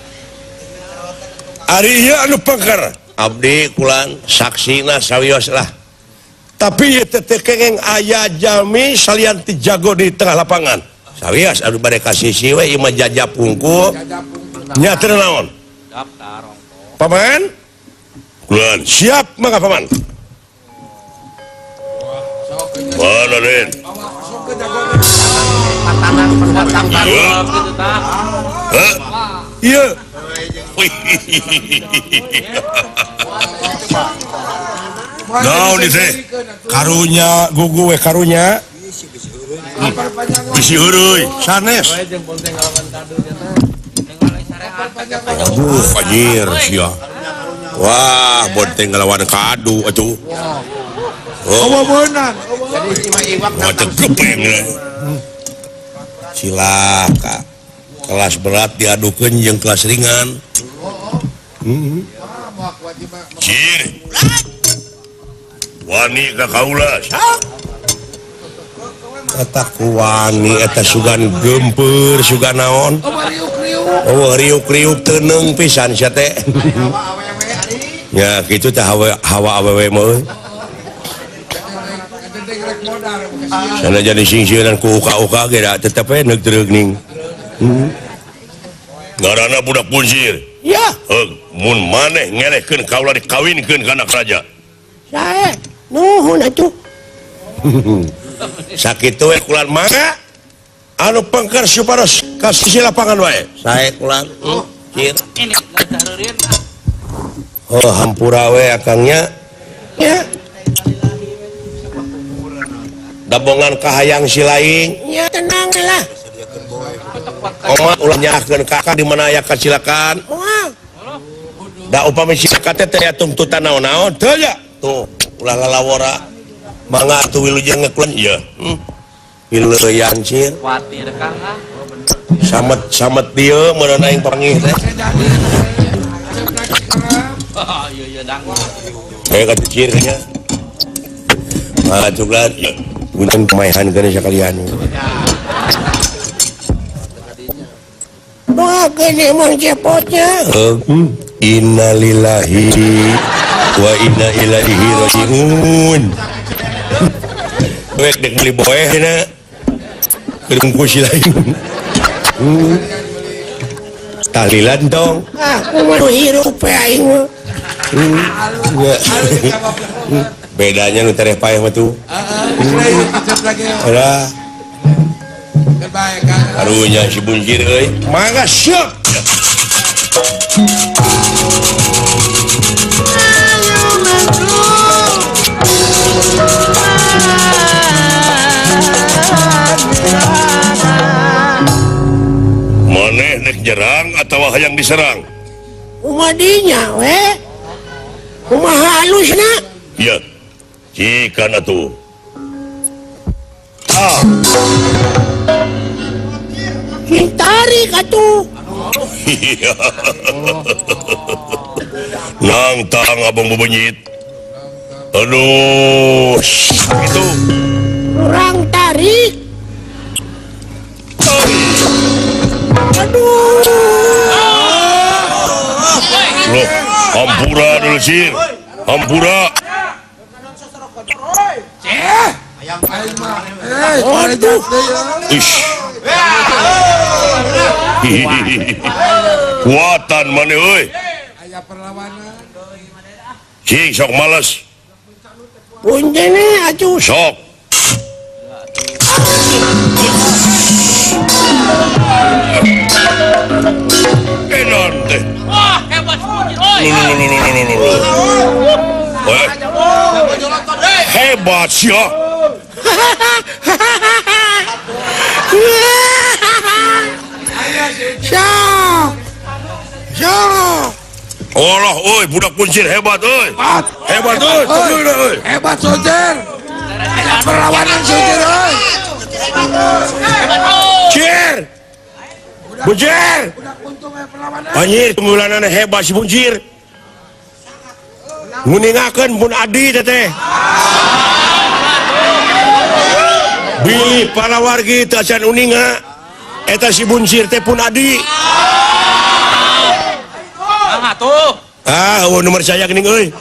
Ari ieu anu pengker. Abdi kulan saksina sawios lah. Tapi ieu teh kengeng aya jalmi salian ti jago di tengah lapangan. Sawios anu bade ka sisi we ieu mah jajap hungkul. Nya teu naon? Daftar ongko. Paman? Kulan siap mangga paman. Mana Den? Iya. Naon ieu teh? Karunya gugu we karunya. Bisi heureui sanes. Aduh, anjir sia. Wah, bonteng ngelawan kadu atuh. Oh, beunang. Wah, tegepeng. Cilaka. Kelas berat diadukeun jeung kelas ringan. Cir. Wani ka kaula. Eta ku wani eta sugan gempeur sugan naon. Oh, riuk-riuk teuneng pisan sia teh. Ya kitu teh hawa awewe mah euy. Sana jadi singsieunan ku uka-uka ge da tetep we neuk treugning. Ngaranna budak buncir. Ya. Mun maneh ngelehkeun kaula dikawinkeun ka anak raja. Sae, nuhun atuh. Sakitu we kulan mangga anu pengker supados ka sisi lapangan wae. Sae kulan. Cir. Oh hampura we akangnya. Ya. Dabongan kahayang si laing. Ya tenang lah. Oma ulah nyalahkeun kakak di mana aya kasilakan. Moal. Da upami silaka teh teh tuntutan naon-naon teu ya. Tuh ulah lalawora. Mangga atuh wilujeng ngeklen ieu. Wilujeng cir. Kuatir Kang ah. Samet-samet dieu meureun aing panggih teh. Oh iya iya dang. Kayak kecil nya. Ah cuklat. Punten pemaehan keun sakalian. Doakeun emang cepotnya. Innalillahi wa inna ilaihi rajiun. Wek dek beli boeh dina. Keur si lain. Tahlilan dong. Ah, kumaha hirup we aing mah. Bedanya nu tereh paeh mah tuh. Heeh. Udah. Karunya si Buncir euy. Mangga siap. Maneh nek nyerang atawa hayang diserang? Kumadinya we. Kumaha halusna? Iya. Cikan atuh. Ah. Tarik atuh. Nangtang abang bebenyit. Aduh, itu. Kurang tarik. Aduh. Loh, hampura dulu sir. Hampura. Aduh. Ish. Kuatan mana euy? Aya perlawanan. Cing sok males. Punten atuh. Sok. Enon teh. Wah, hebat euy. Hebat sia. Allah, oi, budak kuncir hebat, oi. Hebat, oi. Hebat, Sojer. Perlawanan Sojer, oi. Cir. Buncir. Anjir, tunggulanana hebat si Buncir. Nguningakeun pun adi teteh. Bilih para wargi teu acan uninga. Eta si Buncir teh pun adi. Tuh. Ah, eueuh nomor saya geuning euy.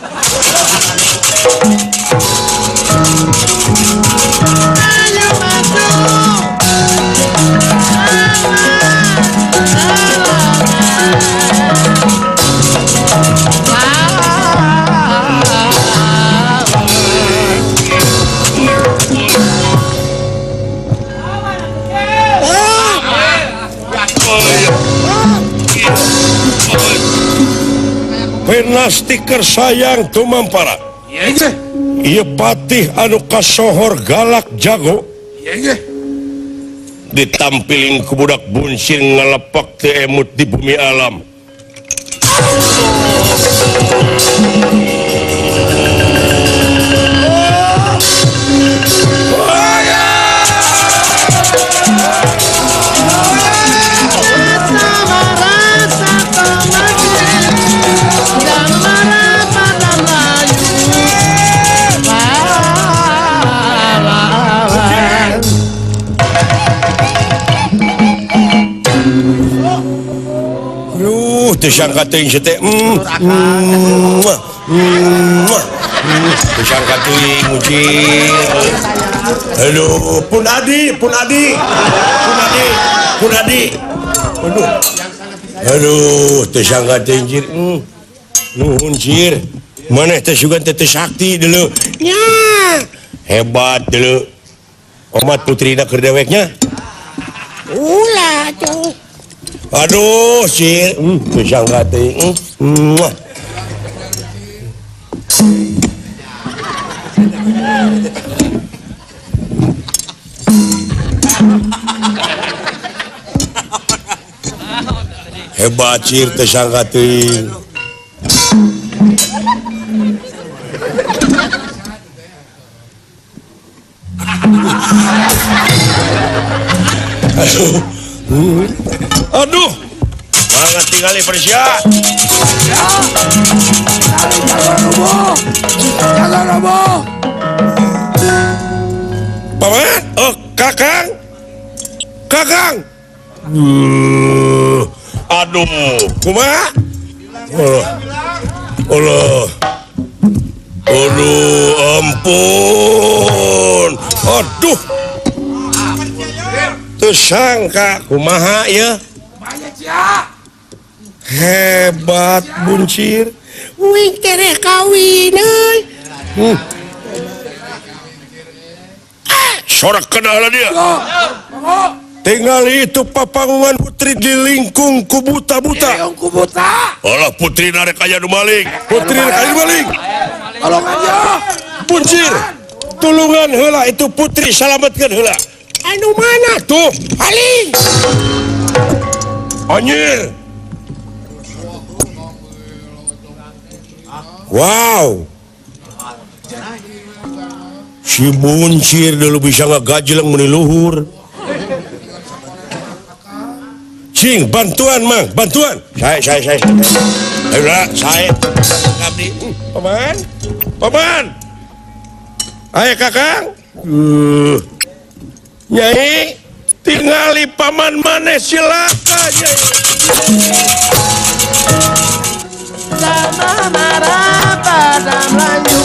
Stiker sayang tumampara. Ieu patih anu kasohor galak jago. Ditampiling ku budak buncir ngalepak teu emut di bumi alam. Tersangka teuing teh tersangka teuing mucir. Aduh, pun adi, pun adi. Pun adi, pun adi. Aduh. Aduh, tersangka teuing cir. Nuhun cir. Maneh teh sugan teh teu sakti deuleu. Nya. Hebat deuleu. Omat putrina keur deweknya. Ulah tuh. Aduh, sir, tersangka teuing. Hebat cir teu sangka teuing. Aduh. Aduh. Mangga tingali Persia. Jaga robo. Paman, oh Kakang. Kakang. Aduh, kumaha? Allah. Allah. Aduh, ampun. Aduh. Teu sangka kumaha ya? Hebat buncir. Wing tereh kawin euy. Sorak kenal dia. Tinggal itu papangungan putri di lingkung kubuta-buta. Kubuta. Alah putri narek aya nu maling. Putri narek aya nu maling. Tolongan ya. Buncir. Tulungan heula itu putri salametkeun heula. Anu mana tuh? Paling. Anjir. Wow. Si buncir dulu bisa ngagajleng meni luhur. Cing, bantuan mang, bantuan. Saya. Ayo, saya. Abdi, paman, paman. Ayo kakang. Nyai, tingali paman maneh silaka nyai. Sama marah pada Melayu.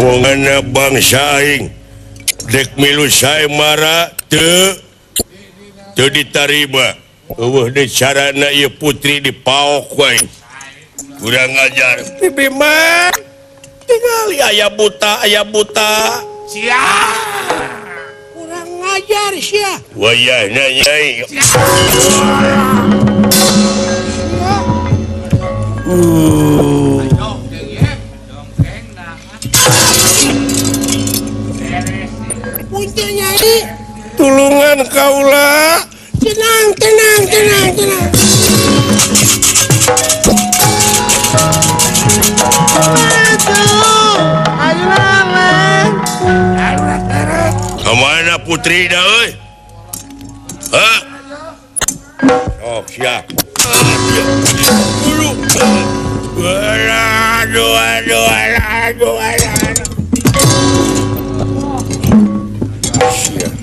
Bongana bangsa aing dek milu sae mara teu teu ditarima. Eueuh deui carana ieu putri dipaok wae. Kurang ajar. Bibi mah tingali aya buta, aya buta. Sia. Kurang ajar sia. Wayahna nyai. Punten nyai. Tulungan kaula. Tenang, tenang, tenang, tenang. Kemana putri dah euy? Hah? Oh, siap. Aduh, aduh, aduh, aduh. Siap.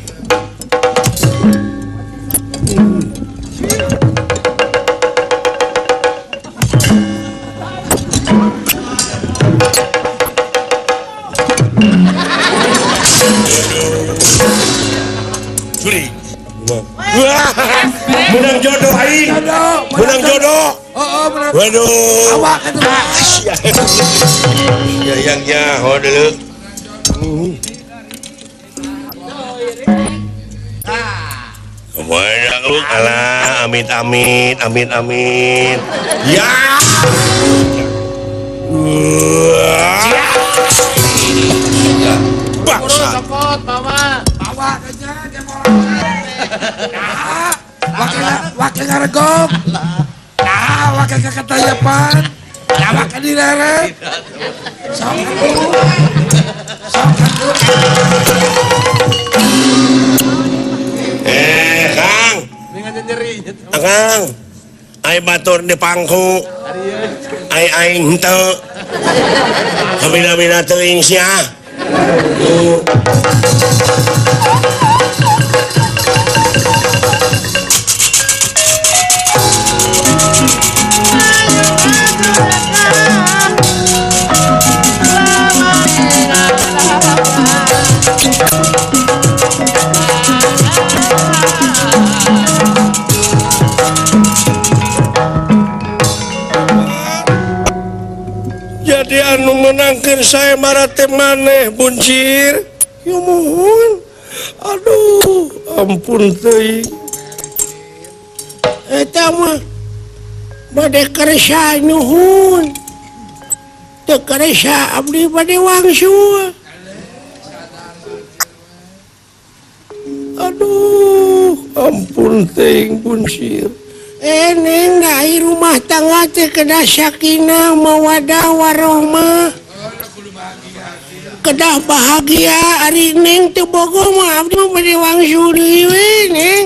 Menang jodoh aing. Menang jodoh. Waduh. Awak atuh. Ya yang nyaho deuleu. Kemana lu? Alah, amit amit amit amit. Ya. Bangsa. Bawa. Bawa aja dia mau. Wakil ngaregok. Nah, wakil keketayapan. Nah, wakil dileret. Sok atuh. Sok atuh. Kang. Kang. Ai batur di pangku. Ai aing henteu. Kabina-bina teuing sia. Ngadatankeun sayembara teh maneh buncir. Ya muhun. Aduh, ampun teuing. Eta mah bade kersa nuhun. Teu kersa abdi bade wangsul. Aduh, ampun teuing buncir. Neng da rumah tangga teh kedah sakinah mawadah warohmah. Kedah bahagia ari neng teu bogoh mah abdi mah bade wangsul deui we neng.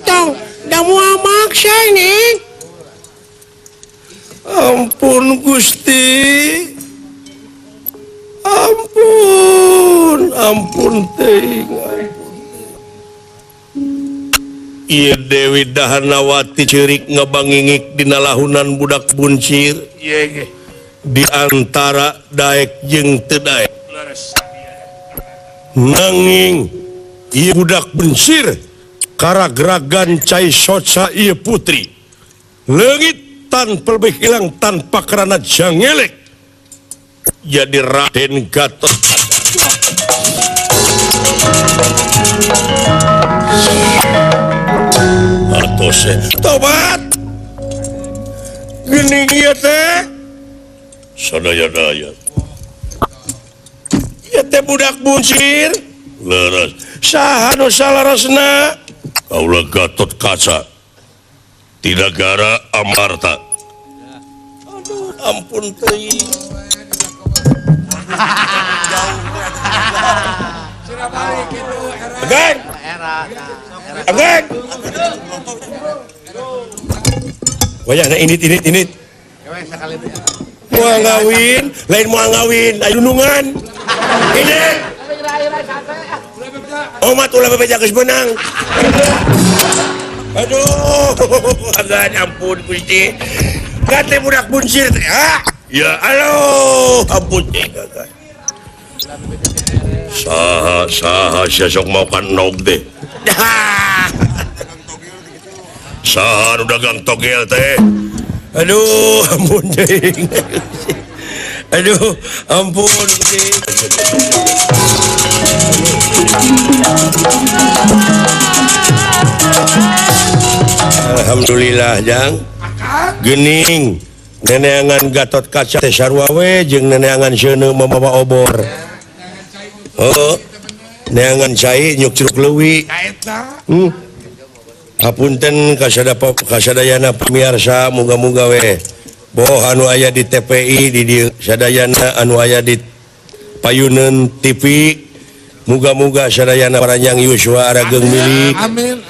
Tong da moal maksa neng. Ampun Gusti. Ampun, ampun teuing. Ieu Dewi Dahanawati ceurik ngabangingik dina lahunan budak buncir. Di antara daek jeung teu daek. Nanging ieu budak buncir karagragan cai soca ieu putri. Leungit tanpa lebih hilang tanpa karena jangelek. Jadi Raden Gatot Kaca. Atose tobat. Geuning ieu teh sadaya-daya. Ieu teh budak buncir. Leres. Saha nu salaresna? Kaula Gatot Kaca. Tidak gara Amarta. Aduh, ampun teuing. Ageng. Ageng. Wayahna init. Moal ngawin, lain moal ngawin, ayunungan. Init. Omat ulah bebeja geus beunang. Aduh, agan ampun Gusti. Gate budak buncir teh, ha? Ya aloh, ampun teh gagal. Saha saha sia sok mau kan nog teh. Saha nu dagang togel teh. Aduh, ampun teuing. Aduh, ampun teuing. Alhamdulillah jang. Geuning neneangan Gatot Kaca teh sarua we jeung neneangan seuneu mamawa obor. Heuh. Neangan cai nyuk curug leuwi. Hapunten kasadayana pamiarsa muga-muga we boh anu aya di TPI di dieu sadayana anu aya di Payuneun TV muga-muga sadayana paranjang yuswa arageung milik. Amin.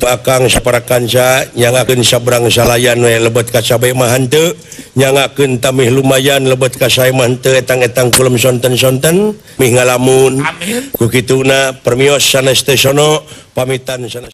Akang saparakanca nyangakeun sabrang salayan we lebet ka sabe mah henteu nyangakeun tamih lumayan lebet ka sae mah henteu etang-etang kulem sonten-sonten mih ngalamun. Amin. Ku kituna permios sanes teh sono pamitan sanes.